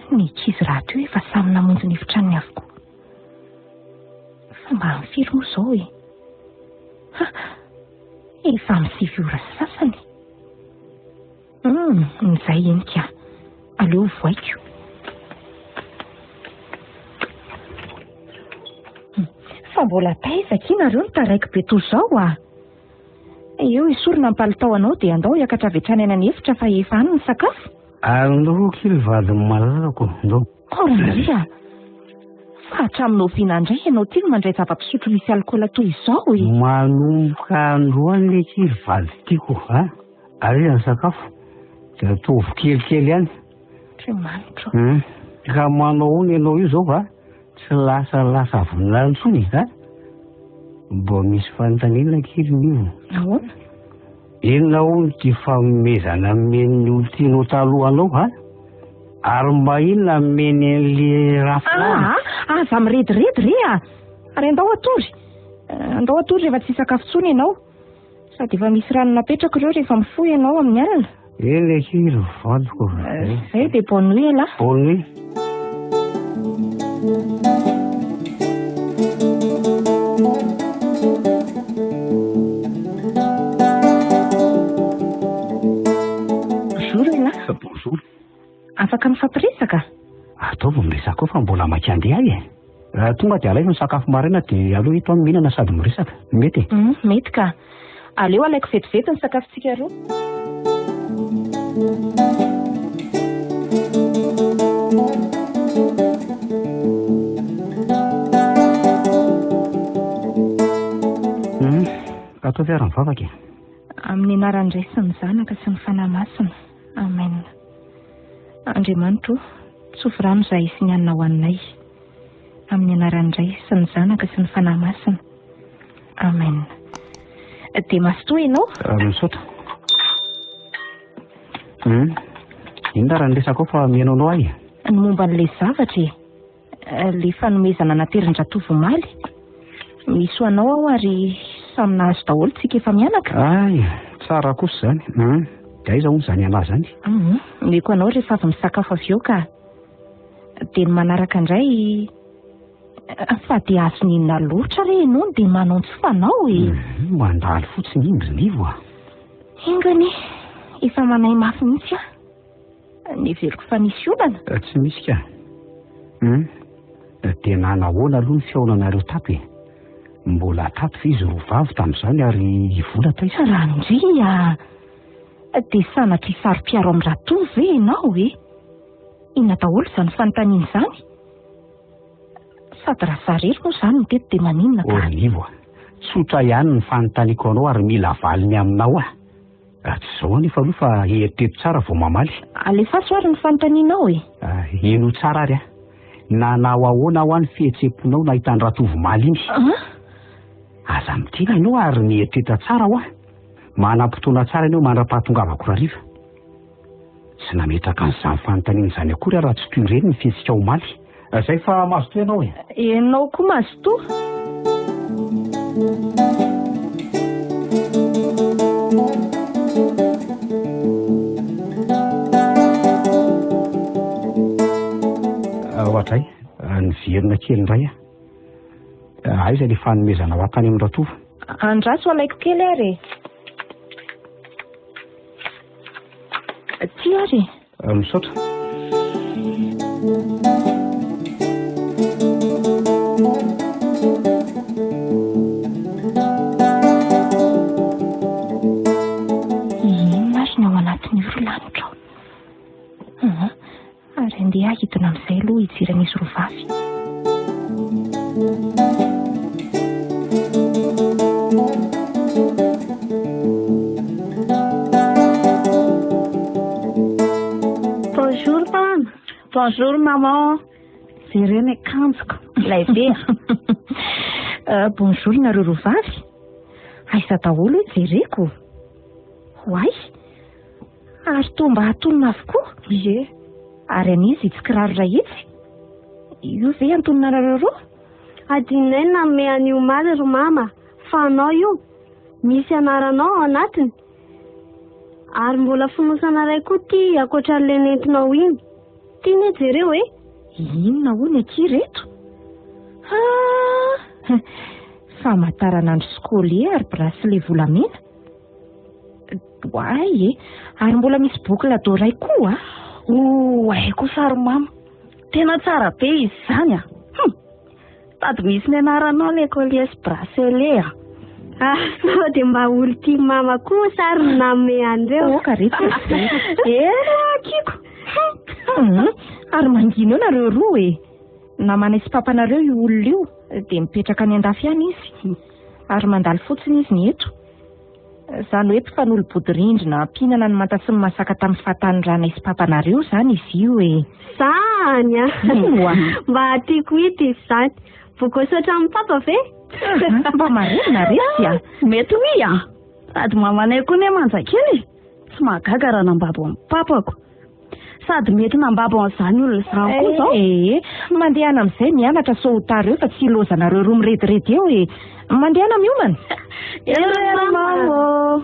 Ny ankizy rahateo efa samy namonjy ny efitranony avokoa. Fa mba amin'ny firy moa izao e? Ha! Efa amin'ny 9 ora sy sasany. Hum, izay eny ka. Aleo voaiko. Fa mbola taiza akia nareo no taraiky be toy izao ah? Eo esorina ny palitao anao dia andao hiakatra avy hatrany any an'efitra fa efa any ny sakafo. Andao akia ry vadin'ny malalako, andao. Ao Randria! Fa hatramin'ny oviana indray ianao ity no mandray zava-pisotro misy alikaola toy izao e? Manomboka androany akia ry vady tiako a! Ary ny sakafo dia ataovy kelikely ihany. Andriamanitro. Hum. Ka manao ahoana ianao io izao a? Tsy lasa lasa vonona intsony a? Mba misy fanontaniana kely Nivo. Ahoana? Inona hono ity fanomezana nomen'ny olon-tianao taloha anao a? Ary mba inona nomeny an'le rafilany? Ah, aza mirediredy re a! Ary andao hatory. Andao hatory rehefa tsy hisakafo intsony ianao. Sady efa misy rano napetrako ireo rehefa mifoha ianao amin'ny alina. Eny akia ry vadiko. Zay dia bonne nuit elah. Bonne nuit. Bonjour elah. Bonjour. Afaka mifampiresaka? Ataovy miresaka eo fa mbola maika andeha aho e. Raha tonga dia alaivo ny sakafo maraina dia aleo eto aho mihinana sady miresaka. Mety e? Hum, mety ka. Aleo alaiko vetivety ny sakafontsika roa. Hum, ataovy ary ny vavaka e. Amin'ny anaran'ny Ray sy ny Zanaka sy ny Fanahy Masina. Amen. Andriamanitro o, tsofy rano izahay sy ny hanina ho anay. Amin'ny anaran'ny Ray sy ny Zanaka sy ny Fanahy Masina. Amen. Dia mazotoa ianao? Ah, misaotra. Hmm. Inona raha ny resaka ao fa mihaino anao ahy? Ny momba an'ilay zavatra e. Ilay fanomezana naterin-dratovo omaly. Misy ho anao aho ary samy nahazo daholo tsika efa mianaka. Ay, tsara kosa izany. Hmm. Dia aiza hono izany anà izany? Hmm. Omeko anao rehefa avy misakafo avy eo ka. Dia ny manaraka indray fa dia azony inona loatra re ianao no dia manao ny tsy fanao e. Hmm, mandalo fotsiny iny ry Nivo a. Enga anie, efa manahy mafy mihitsy aho. Neveriko fa nisy olana. Eh, tsy misy ka. Hum. Eh, dia nanahoana aloha ny fihaonanareo tato e? Mbola tato ve izy roa vavy tamin'izany ary i Vola taiza? Randria! Dia sanatria saro-piaro amin'i Ratovo ve ianao e? Inona daholo izany fanontaniana izany? Sady raha za irery moa izany no teto dia maninona ka? Ornivo a! Tsotra ihany ny fanontaniako anao ary mila valiny aminao aho. Raha tsy izao anefa aloha fa eritrereto tsara vao mamaly. Alefaso ary ny fanontanianao e! Henoy tsara ary aho. Nanao ahoana hoa ny fihetseham-ponao nahita an-dRatovo omaly iny? Aza miteny ianao ary mieritreritra tsara hoa. Manam-potoana tsara ianao mandra-pahatongavako rahariva. Tsy nametraka an'izany fanontaniana izany akory aho raha tsy toy ireny ny fihetsika omaly. Izay fa mazotoa ianao e! Ianao koa mazotoa. Ohatray, niverina kely indray aho. Aiza ilay fanomezana ho ahy tany amin-dRatovo? Andraso alaiko kely ary e. Ty ary e. Misaotra. Inona ary ny ao anatin'io ry lanitra o? Ary andeha hidina amin'izay aloha hijery an'izy roa vavy. Bonjour Pam. Bonjour maman. Jereo ny akanjoko. Ilay be. Euh, bonjour nareo roa vavy. Aiza daholo hoe jereko? Hoay. Ary toa mba atonina avokoa? Ie. Ary an'iza itsy kiraro iray itsy? Io ve antonona anareo roa? Adinonay ny nanome an'io omaly ry mama, fa anao io. Misy anaranao ao anatiny. Ary mbola fonosana iray koa ity ankoatra an'ilay nentinao iny. Ity anie jereo e! Inona hono akia ireto? Ah! Famantaranandro sy collier ary bracelet volamena. Oay e! Ary mbola misy boucle d'oreille koa a! Oay kosa ry mama! Tena tsara be izy izany a! Hum! Sady misy ny anaranao ilay collier sy bracelet a! Ah, sao dia mba olon-tia mama kosa ary no nanome an'ireo. Oka re tsy Eny akiko! Hum! Ary mangina eo nareo roa e! Namanay sy papanareo io olona io, dia mipetraka any andafy any izy. Ary mandalo fotsiny izy ny eto. Izany hoe mpifanolo-bodirindrina mpihinana ny manta sy ny masaka tamin'ny fahatanoranay sy papanareo izany izy io e. Izany a! Oa. Mba tiako hita izy izany. Voakosotra hatramin'ny papa ve? Mba marina resy a! Mety oui a! Sady mamanay koa ne manja kely e! Tsy mahagaga raha nambabo an'i papako. Sady mety nambabo an'izany olona izany koa izao. Ee, mandehana amin'izay mianatra sao ho tara eo fa tsy ilaozanareo roa mirediredy eo e. Mandehana miomana. Eny ry mama ô.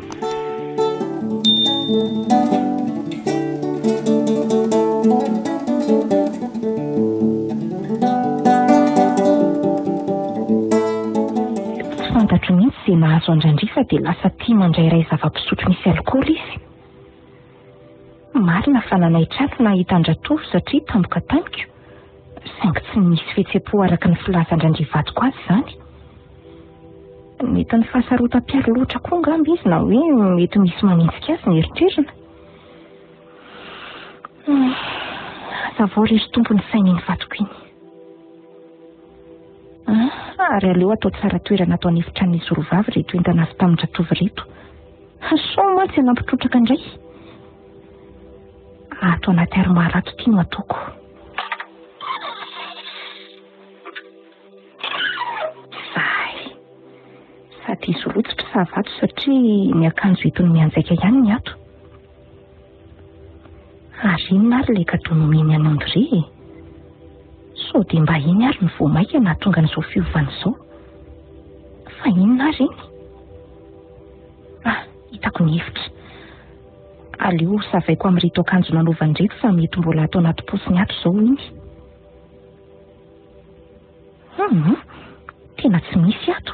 Tsy fantatro mihitsy izay nahazo an-dRandria fa dia lasa tia mandrairay zava-pisotro misy alikaola izy. Marina fa nanaitra ahy ny nahita an-dRatovo satria tampoka tamiko, saingy tsy nisy fihetseham-po araka ny filazan-dRandria vadiko azy izany. Mety ny fahasarotam-piaro loatra koa angamba izy na hoe mety misy manenjika azy ny eritreriny. Hazavao re ry Tompo ny sain'iny vadiko iny. Ary aleo atao tsara toerana ato an'efitranon'izy roa vavy ireto entana avy tamin-dRatovo ireto. Sao mantsy hanampy trotraka indray. Ato anaty armoire ato ity no ataoko. Zay. Sady izy roa tsy mpisava ato satria ny akanjo entiny mianjaika ihany ny ato. Ary inona ary ilay cadeau nomeny an'i André e? Sao dia mba iny ary no vao mainka nahatonga an'izao fiovana izao? Fa inona ary iny? Ah, hitako ny hevitra. Aleo hosavaiko amin'ireto akanjo nanaovany ireto fa mety mbola ato anaty paosiny ato izao iny. Hum, tena tsy misy ato.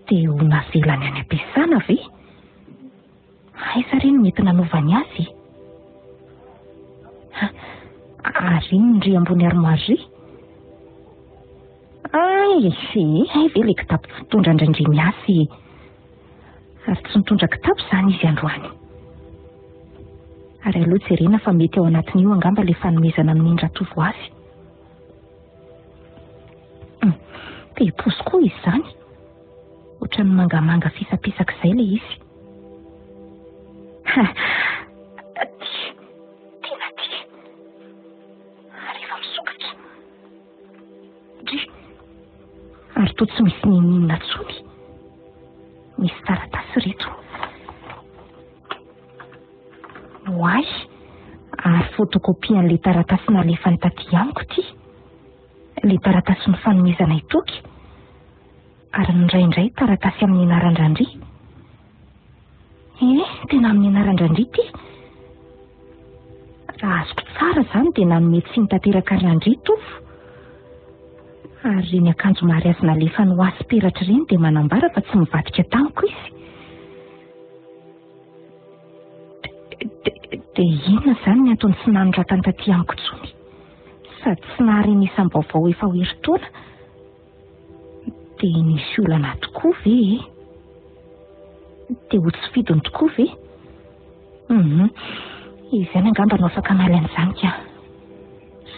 Dia ho navelany any am-piasana ve? Aiza re no mety nanaovany azy e? Ary inona ry ambony armoire ry? Ay, hay ve ilay kitapo fitondra an-dRandria miasa e? Ary tsy nitondra kitapo izany izy androany. Ary aleo jerena fa mety ao anatin'io angamba ilay fanomezana nomen-dRatovo azy. Te hiposy koa izy izany. Ohatran'ny mangamanga fisapisaka izay ilay izy. Ha! Tia, tena tia. Ary efa misokatra. Ndry! Ary toa tsy misy n'inon'inona intsony. Misy taratasy ireto. Oay! Ary photocopie an'ilay taratasy nalefany taty amiko ity. Ilay taratasy nifanomezanay toky. Ary indraindray taratasy amin'ny anaran-dRandria. Eh, tena amin'ny anaran-dRandria ity. Raha azoko tsara izany dia nanome tsiny tanteraka an-dRandria Tovo. Ary ireny akanjo mariazy nalefany ho ahy sy peratra ireny dia manambara fa tsy nivadika tamiko izy. Dia inona izany ny antony tsy nanoratany taty amiko intsony? Sady tsy naharenesam-baovao efa ho herintaona. Dia nisy olana tokoa ve e? Dia ho tsy fidiny tokoa ve? Hum, izy ihany angamba no afaka hamaly an'izany ka.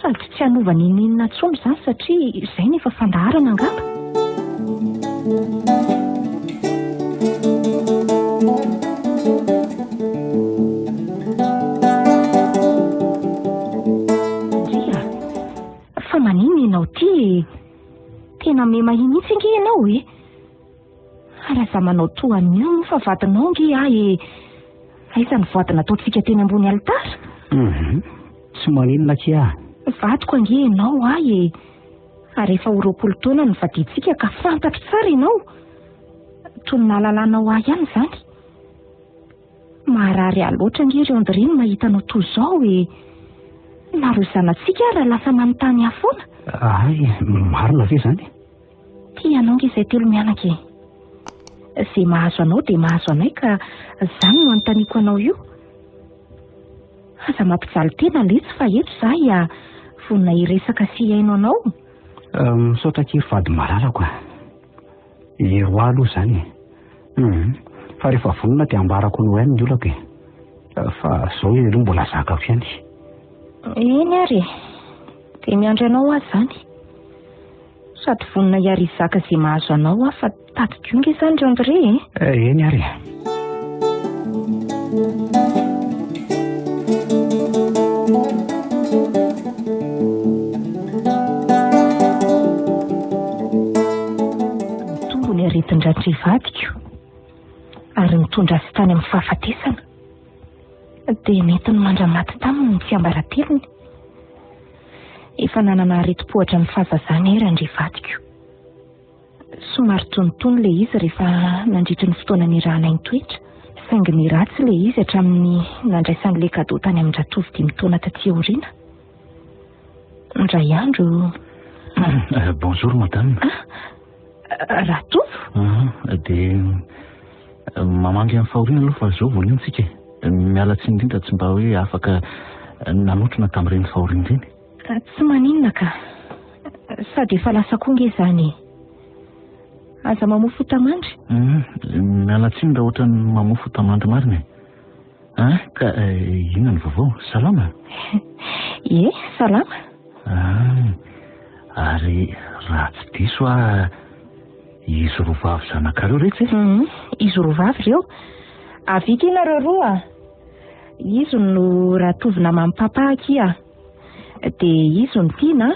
Sady tsy hanova n'inon'inona intsony izany satria izay no efa fandaharana angamba. Ndry a! Fa maninona ianao ity e? Tena memahi mihitsy ange ianao e! Ary aza manao toa an'io moa fa vadinao ange ahy e! Aiza ny voady nataontsika teny ambony alitara? Hum, tsy maninona akia. Vadiko ange ianao ahy e! Ary efa ho 20 taona no nivadiantsika ka fantatro tsara ianao. Toy ny nahalalanao ahy ihany izany. Maharary ahy loatra ange ry André ny mahita anao toy izao e! Na ireo zanatsika ara lasa manontany ahy foana. Hay, marina ve izany? Tia anao ange izay telo mianaka e! Izay mahazo anao dia mahazo anay ka izany no anontaniako anao io. Aza mampijaly tena letsy fa eto izahay a, vonona hiresaka sy hihaino anao. Misaotra akia ry vady malalako a. Eo aloha izany e. Hum, fa rehefa vonona dia ambarako anao ihany ny olako e. Fa izao izy aloha mbola zakako ihany. Eny ary e. Dia miandry anao aho izany. Sady vonona hiary hizaka izay mahazo anao aho fa tadidio nge izany ry André e. Eh, eny ary e. Nitombo ny aretin-dRandria vadiko ary nitondra azy tany amin'ny fahafatesana. Dia nentiny mandra-maty taminy ny tsiambaratelony. Efa nanana aretim-po hatramin'ny fahazazany ahy Randria vadiko. Somary tonitony ilay izy rehefa nandritry ny fotoana nirahanay nitoetra, saingy niratsy ilay izy hatramin'ny nandraisan'ilay cadeau tany amin-dRatovo dimy taona taty aoriana. Indray andro. Bonjour madame. Ah, Ratovo? Ah, dia mamangy amin'ny fahoriana aloha fa izao vao nino tsika e. Miala tsiny indrindra tsy mba hoe afaka nanotrona tamin'ireny fahoriana ireny. Tsy maninona ka. Sady efa lasa koa nge izany e. Aza mamoa fotamandry. Miala tsiny raha ohatran'ny mamoa fotamandry marina e. Ah, ka inona ny vaovao? Salama? Ie, salama. Ah, ary raha tsy diso aho, izy roa vavy zanakareo retsy e? Mhm, izy roa vavy ireo. Avia akia nareo roa. Izy no Ratovo naman'i papa akia. Dia izy no Tiana,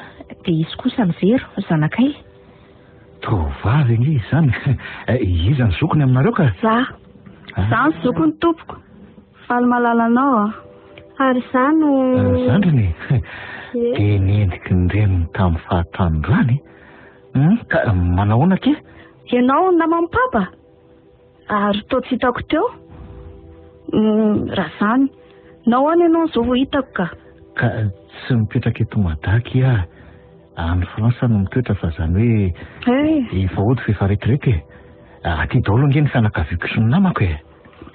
dia izy kosa no Vero, zanakay. Tovovavy ange izany. Iza ny zokiny aminareo ka? Za. Za ny zokiny tompoko. Faly mahalala anao aho. Ary za no... Zandriny e. Dia nendiky ny reniny tamin'ny fahatanorany. Ka manahoana akia? Ianao naman'i papa? Ary toa tsy hitako teo. Raha izany, nahoana ianao izao vao hitako ka? Ka tsy mipetraka eto Mada akia aho. Any France no mitoetra fa izany hoe efa hody fa efa retraite e. Aty daholo ange ny fianakaviako sy ny namako e.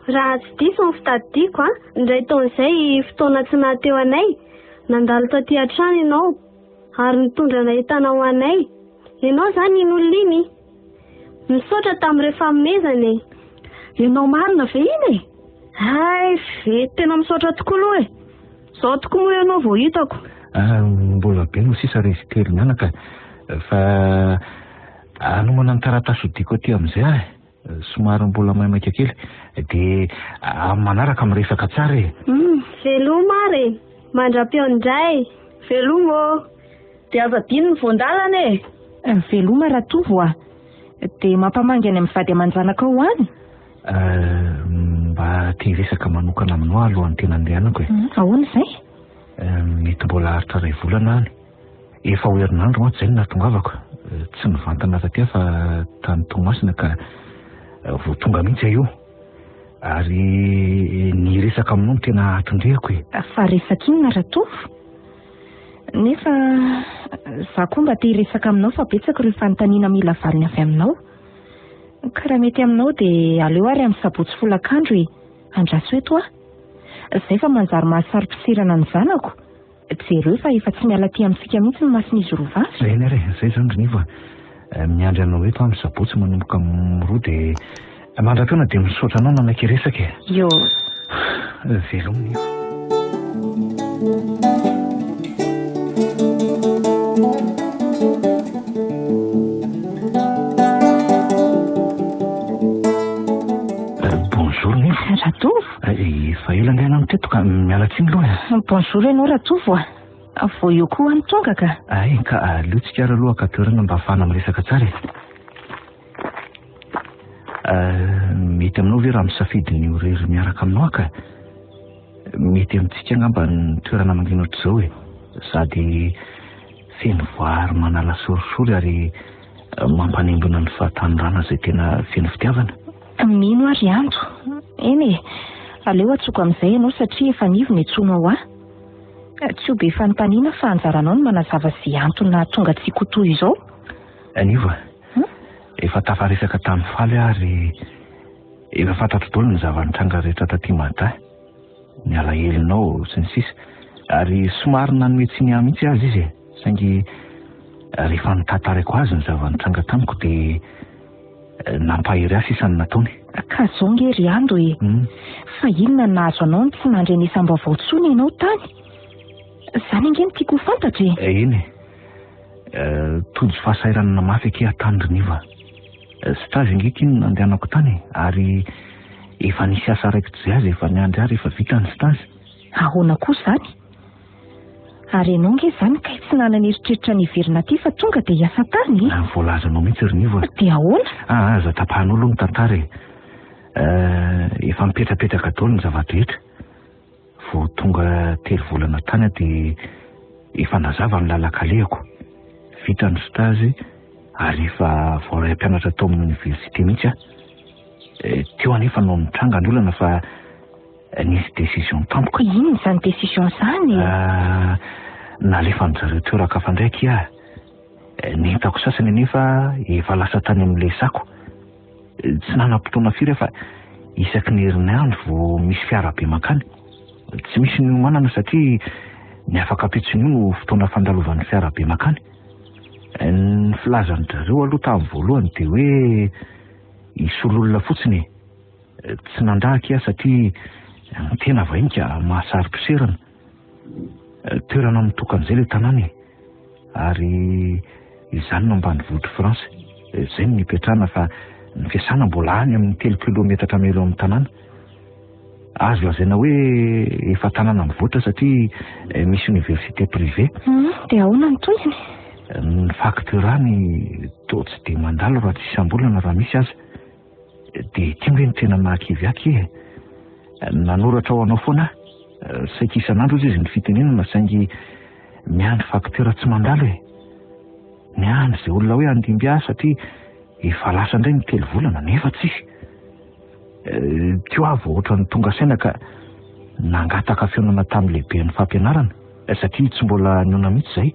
Raha tsy diso ny fitadidiako an, indray taona izay fotoana tsy nahateo anay, nandalo taty an-trano ianao ary nitondra nahitana ho anay. Ianao izany iny olona iny? Misaotra tamin'ireo fanomezana e! Ianao marina ve iny e? Hay ve, tena misaotra tokoa aloha e! Izao tokoa moa ianao vao hitako. Ah, mbola be no sisa ry izy telo mianaka fa Hanomana ny taratasy hodiako aty amin'izay aho e. Somary mbola maimaika kely. Dia amin'ny manaraka miresaka tsara e. Hum, veloma ary e. Mandra-peo indray. Veloma ô. Dia aza adino ny voan-dalana e. Veloma Ratovo a. Dia mampamangy any amin'ny vady aman-janakao any. Mba te hiresaka manokana aminao aho alohan'ny tena andehanako e. Ahoana izay? Mety mbola haharitra iray volana any. Efa ho herinandro mantsy izay no nahatongavako. Tsy nivantana taty aho fa tany Toamasina ka vao tonga mihitsy aho io. Ary ny hiresaka aminao no tena atondrehako e. Fa resaka inona Ratovo? Nefa za koa mba te hiresaka aminao fa betsaka ireo fanontaniana mila valiny avy aminao. Ka raha mety aminao dia aleo ary amin'ny sabotsy folakandro e. Andraso eto aho. Zay fa manjary mahasaro-pisirana ny zanako. Jereo fa efa tsy miala aty amintsika mihitsy ny mason'izy roa vavy. Eny ary e, zay izany ry Nivo a. Miandry anao eto aho amin'ny sabotsy manomboka amin'ny roa dia mandra-pihaona dia misaotra anao nanaiky hiresaka e. Io. Veloma Nivo. Bonjour Nivo. Ratovo. Efa ela angaha ianao no teto ka miala tsiny aloha e. Bonjour ianao Ratovo a. Vao eo koa aho no tonga ka. Ay, ka aleo tsika ary aloha haka toerana mba hahafahana miresaka tsara e. Mety aminao ve raha misafidy ny ho irery miaraka aminao aho ka? Mety amintsika angamba ny toerana mangina ohatr'izao e. Sady feno voary manala sorisory ary mampanembona ny fahatanorana izay tena feno fitiavana. Mino aho ry Ando. Eny e, aleo antsoiko amin'izay ianao satria efa nivo ny antsoinao ahy. Tsy ho be fanontaniana fa anjaranao ny manazava izay antony nahatonga antsika ho toy izao. Nivo a, efa tafaresaka tamin'i Faly aho ary efa fantatro daholo ny zava-nitranga rehetra taty Mada. Ny alahelonao sy ny sisa. Ary somary nanome tsiny ahy mihitsy aza izy e. Saingy rehefa notantaraiko azy ny zava-nitranga tamiko dia nampahery ahy sisa ny nataony. Ka zao nge ry Ando e! Fa inona no nahazo anao no tsy nandrenesam-baovao intsony ianao tany? Izany ange no tiako ho fantatra e! Eny e! Tojo fahasahiranana mafy akia aho tany ry Niva. Stage ange ity no nandehanako tany e! Ary efa nisy asa raikitra izay aza efa niandry ahy rehefa vita ny stage. Ahoana koa izany? Ary ianao ange izany kay tsy nanana eritreritra ny hiverina aty fa tonga dia hiasa tany e! Voalazanao mihitsy ry Nivo a! Dia ahoana? Ah, aza tapahanao aloha ny tantara e! Efa mipetrapetraka daholo ny zava-drehetra. Vao tonga telo volana tany aho dia efa nazava ny lalan-kalehako. Vita ny stage ary efa voaray mpianatra tao amin'ny oniversite mihitsy aho. Teo anefa no nitranga ny olana fa Nisy décision tampoka. Inona izany décision izany e? Ah, nalefan-dry zareo toeran-kafa indray akia aho. Ny entako sasany anefa efa lasa tany amin'ilay sako. Tsy nanam-potoana firy aho fa isaky ny herinandro vao misy fiara be mankany. Tsy misy niomanana satria ny afaka ampitson'io no fotoana fandalovan'ny fiara be mankany. Ny filazan-dry zareo aloha tamin'ny voalohany dia hoe hisolo olona fotsiny e. Tsy nandà akia satria ny tena vahiny ka mahasaro-piserana. Toerana mitokana izay ilay tanàna e. Ary izany no ambanivohitr'i France. Izay no nipetrahana fa ny fiasana mbola any amin'ny telo kilometatra mialoha amin'ny tanàna. Azo lazaina hoe efa tanàna mivoatra satria misy université privée. Dia ahoana ny tohiny? Ny facture any toa tsy dia mandalo raha tsy isam-bolana raha misy aza. Dia ity ange no tena mahakivy ahy akia e. Nanoratra ho anao foana aho. Saika isan'andro hozy izy ny fitenenana saingy miandry facture tsy mandalo e. Miandry izay olona hoe handimby ahy satria efa lasa indray ny telo volana nefa tsisy. Teo aho vao ohatran'ny tonga saina ka nangataka fihaonana tamin'ny lehiben'ny fampianarana satria tsy mbola nihaona mihitsy izahay.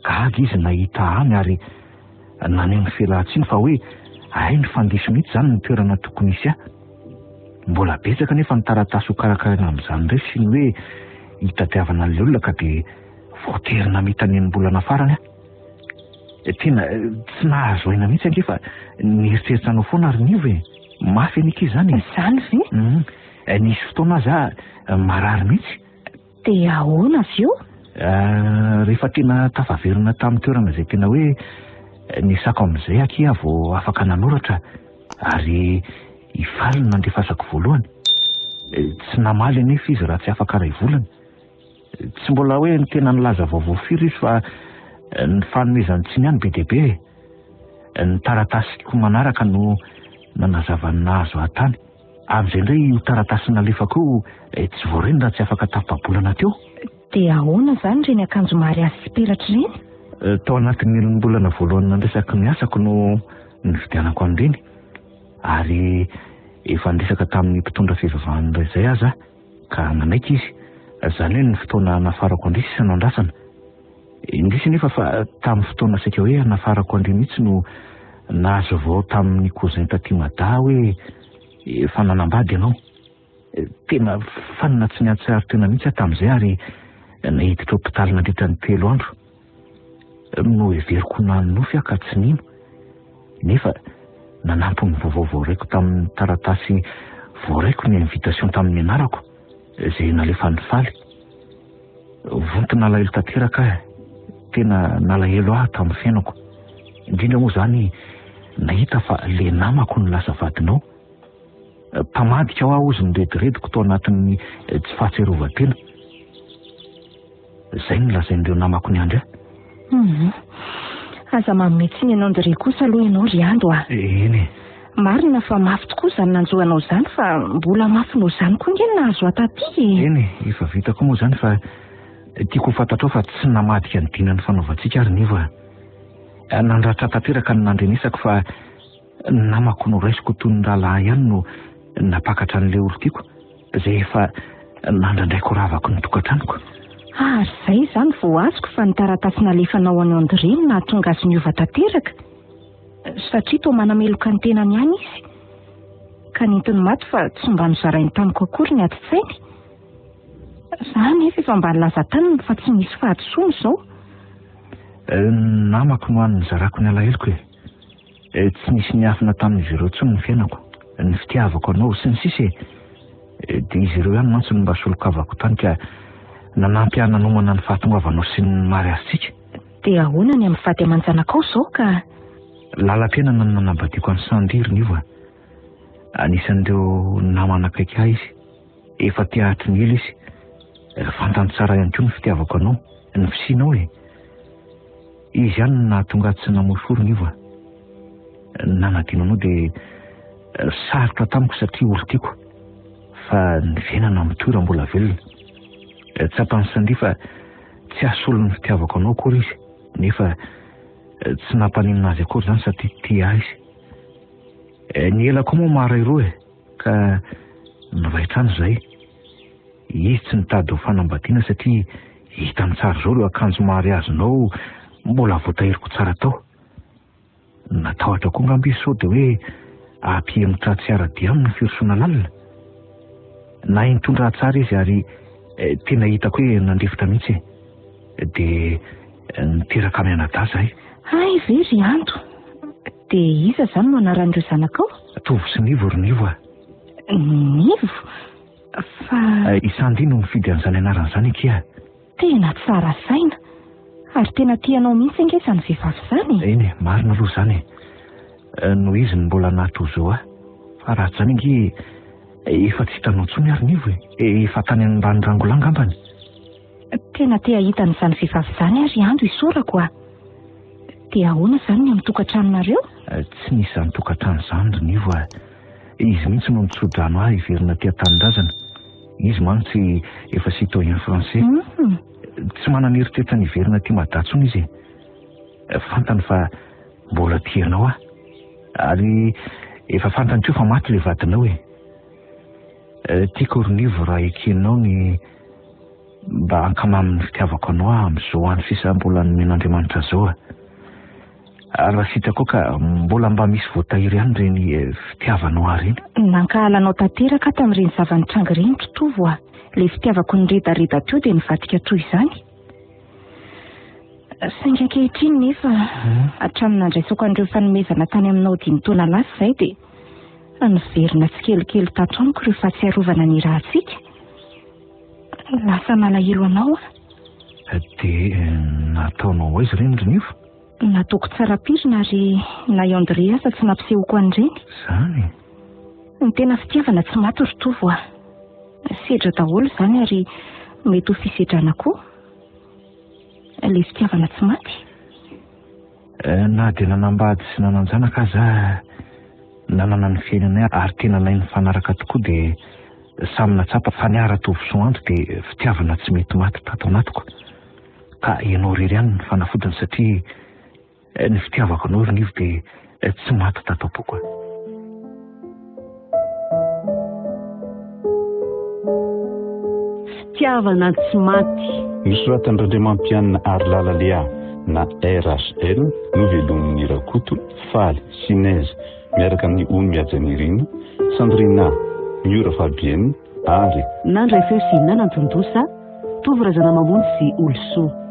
Gaga izy nahita ahy ary naneho ny fialan-tsiny fa hoe hay nifandiso mihitsy izany ny toerana tokony hisy ahy. Mbola betsaka anefa ny taratasy ho karakaraina amin'izany indray sy ny hoe hitadiavana an'ilay olona ka dia voatery namita ny enim-bolana farany aho. Tena tsy nahazo aina mihitsy ange fa nieritreritra anao foana ry Nivo e. Mafy anie akia izany e. Izany ve? Nisy fotoana aza aho marary mihitsy. Dia ahoana avy eo? Rehefa tena tafaverina tamin'ny toerana izay tena hoe Nisako amin'izay akia aho vao afaka nanoratra ary i Faly no nandefasako voalohany. Tsy namaly anefa izy raha tsy afaka iray volana. Tsy mbola hoe ny tena nilaza vaovao firy izy fa ny fanomezan-tsiny ihany be dia be e. Ny taratasiko manaraka no nanazava ny nahazo ahy tany. Amin'izay indray io taratasy nalefako io tsy voareny raha tsy afaka tapa-bolana teo. Dia ahoana izany ireny akanjo mariazy sy peratra ireny? Tao anatin'ny enim-bolana voalohany nandraisako ny asako no nividianako an'ireny. Ary efa niresaka tamin'ny mpitondra fivavahana iray izay aza aho ka nanaiky izy. Izany hoe ny fotoana hanafarako an-dry sisa no andrasana. Indrisy anefa fa tamin'ny fotoana saika hoe hanafarako an-dry mihitsy no nahazo vaovao tamin'ny cousin taty Mada hoe efa nanambady ianao. Tena fanina tsy niantsiaro tena mihitsy aho tamin'izay ary naiditra hopitaly nandritra ny telo andro. Noheveriko ho nanonofy aho ka tsy nino. Nefa nanampy ny vaovao voaraiko tamin'ny taratasy voaraiko ny invitation tamin'ny anarako izay nalefan'i Faly. Vonton'alahelo tanteraka aho. Tena nalahelo ahy tamin'ny fiainako. Indrindra moa izany nahita fa ilay namako no lasa vadinao. Mpamadika aho hozy niredirediko tao anatin'ny tsy fahatsiarovan-tena. Izay no lazain'ireo namako niandry ahy. Hum. Aza manome tsiny an'i André kosa aloha ianao ry Ando a. Eny e. Marina fa mafy tokoa izany nanjo anao izany fa mbola mafy noho izany koa ange ny nahazo ahy taty e. Eny e, efa vita koa moa izany fa tiako ho fantatrao fa tsy namadika ny dina nifanaovantsika ary Nivo a. Nandratra tanteraka ny nandrenesako fa Ny namako noraisiko toy ny rahalahy ihany no nampakatra an'ilay olon-tiako, izay efa nandrandraiko ravako ny tokantranoko. Ary izay izany vao azoko fa ny taratasy nalefanao an'i André no nahatonga azy niova tanteraka. Satria toa manameloka ny tenany ihany izy. Ka nentiny maty fa tsy mba nozarainy tamiko akory ny adin-tsainy. Za anefa efa mba nilaza taminy fa tsy misy fahadisoana izao. Ny namako no hany nizarako ny alaheloko e. Tsy nisy niafina tamin'izy ireo intsony ny fiainako, ny fitiavako anao, sy ny sisa e. Dia izy ireo ihany mantsy no mba solon-kavako tany ka nanampy ahy nanomana ny fahatongavanao sy ny mariazintsika. Dia ahoana ny amin'ny vady aman-janakao izao ka? Lalam-piainana no nanambadiako an'i Sandy ry Nivo a. Anisan'ireo namana akaiky ahy izy. Efa te hatry ny ela izy. Fantany tsara ihany koa ny fitiavako anao, ny fisianao e. Izy ihany no nahatonga ahy tsy namoy fo ry Nivo a. Nanadino anao dia sarotra tamiko satria olon-tiako. Fa ny fiainana mitohy raha mbola velona. Tsapan'i Sandy fa tsy hahasolo ny fitiavako anao akory izy, nefa tsy nampaninona azy akory izany satria tia ahy izy. Ny ela koa moa maharay roa e, ka niray trano izahay. Izy tsy nitady ho fanambadiana satria hitany tsara izao ireo akanjo mariazinao mbola voatahiriko tsara tao. Natahotra koa angamba izy sao dia hoe hampihemotra tsy hiara-dia aminy ny firosoana lalina. Nahay nitondra ahy tsara izy ary tena hitako hoe nandefitra mihitsy e. Dia niteraka mianadahy izahay. Hay ve ry Ando? Dia iza izany no anaran'ireo zanakao? Tovo sy Nivo ry Nivo a. Nivo? Fa. I Sandy no nifidy an'izany anarana izany akia. Tena tsara saina. Ary tena tia anao mihitsy ange izany vehivavy izany e. Eny e, marina aloha izany e. Noho izy no mbola nahatozo ahy. Fa raha tsy izany ange efa tsy hitanao intsony ary Nivo e. Efa tany ambany rangolahy angambany. Tena te hahita an'izany vehivavy izany aho ry Ando isaorako a. Dia ahoana izany ny amin'ny tokantranonareo? Tsy nisy izany tokantrano izany ry Nivo a. Izy mihitsy no nitso-drano ahy hiverina aty an-tanindrazana. Izy mantsy efa citoyen français. Tsy manana eritreritra ny hiverina aty Mada intsony izy e. Fantany fa mbola tia anao aho. Ary efa fantany koa fa maty ilay vadinao e. Tiako ry Nivo raha ekenao ny mba hankamamy ny fitiavako anao aho amin'izao andro sisa mbola nomen'Andriamanitra izao. Ary raha sitrako ka mbola mba misy voatahiry ihany ireny fitiavanao ahy ireny. Nankahala anao tanteraka aho tamin'ireny zava-nitranga ireny ry Tovo a. Ilay fitiavako niredareda teo dia nivadika toy izany. Saingy ankehitriny nefa, hatramin'ny nandraisako an'ireo fanomezana tany aminao dimy taona lasa izay dia niverina tsikelikely tato amiko ireo fahatsiarovana ny rahantsika. Lasa nalahelo anao aho. Dia nataonao aiza ireny ry Nivo? Nataoko tsara pirina ary na i André aza tsy nampisehoko an'ireny. Izany? Ny tena fitiavana tsy maty ry Tovo a. Sedra daholo izany ary mety ho fisedrana koa. Ilay fitiavana tsy maty. Eh, na dia nanambady sy nanan-janaka aza nanana ny fiainanay ary tena nay nifanaraka tokoa dia samy natsapa fa ny ara-tovosoandro dia fitiavana tsy mety maty tato anatiko. Ka ianao irery ihany ny fanafodiny satria eh, ny fitiavako anao ry Nivo dia eh, tsy maty tato am-poko. Fitiavana tsy maty. Nosoratan'i Randriamampianina Harilala Léa na RHL, novelomin'i Rakoto, Faly, Sinèse, miaraka amin'i Ony Mihajanirina, Sandrina, Miora Fabienne ary. Nandray feo sy nanantontosa, Tovo Razanamamonjy sy Olosoa.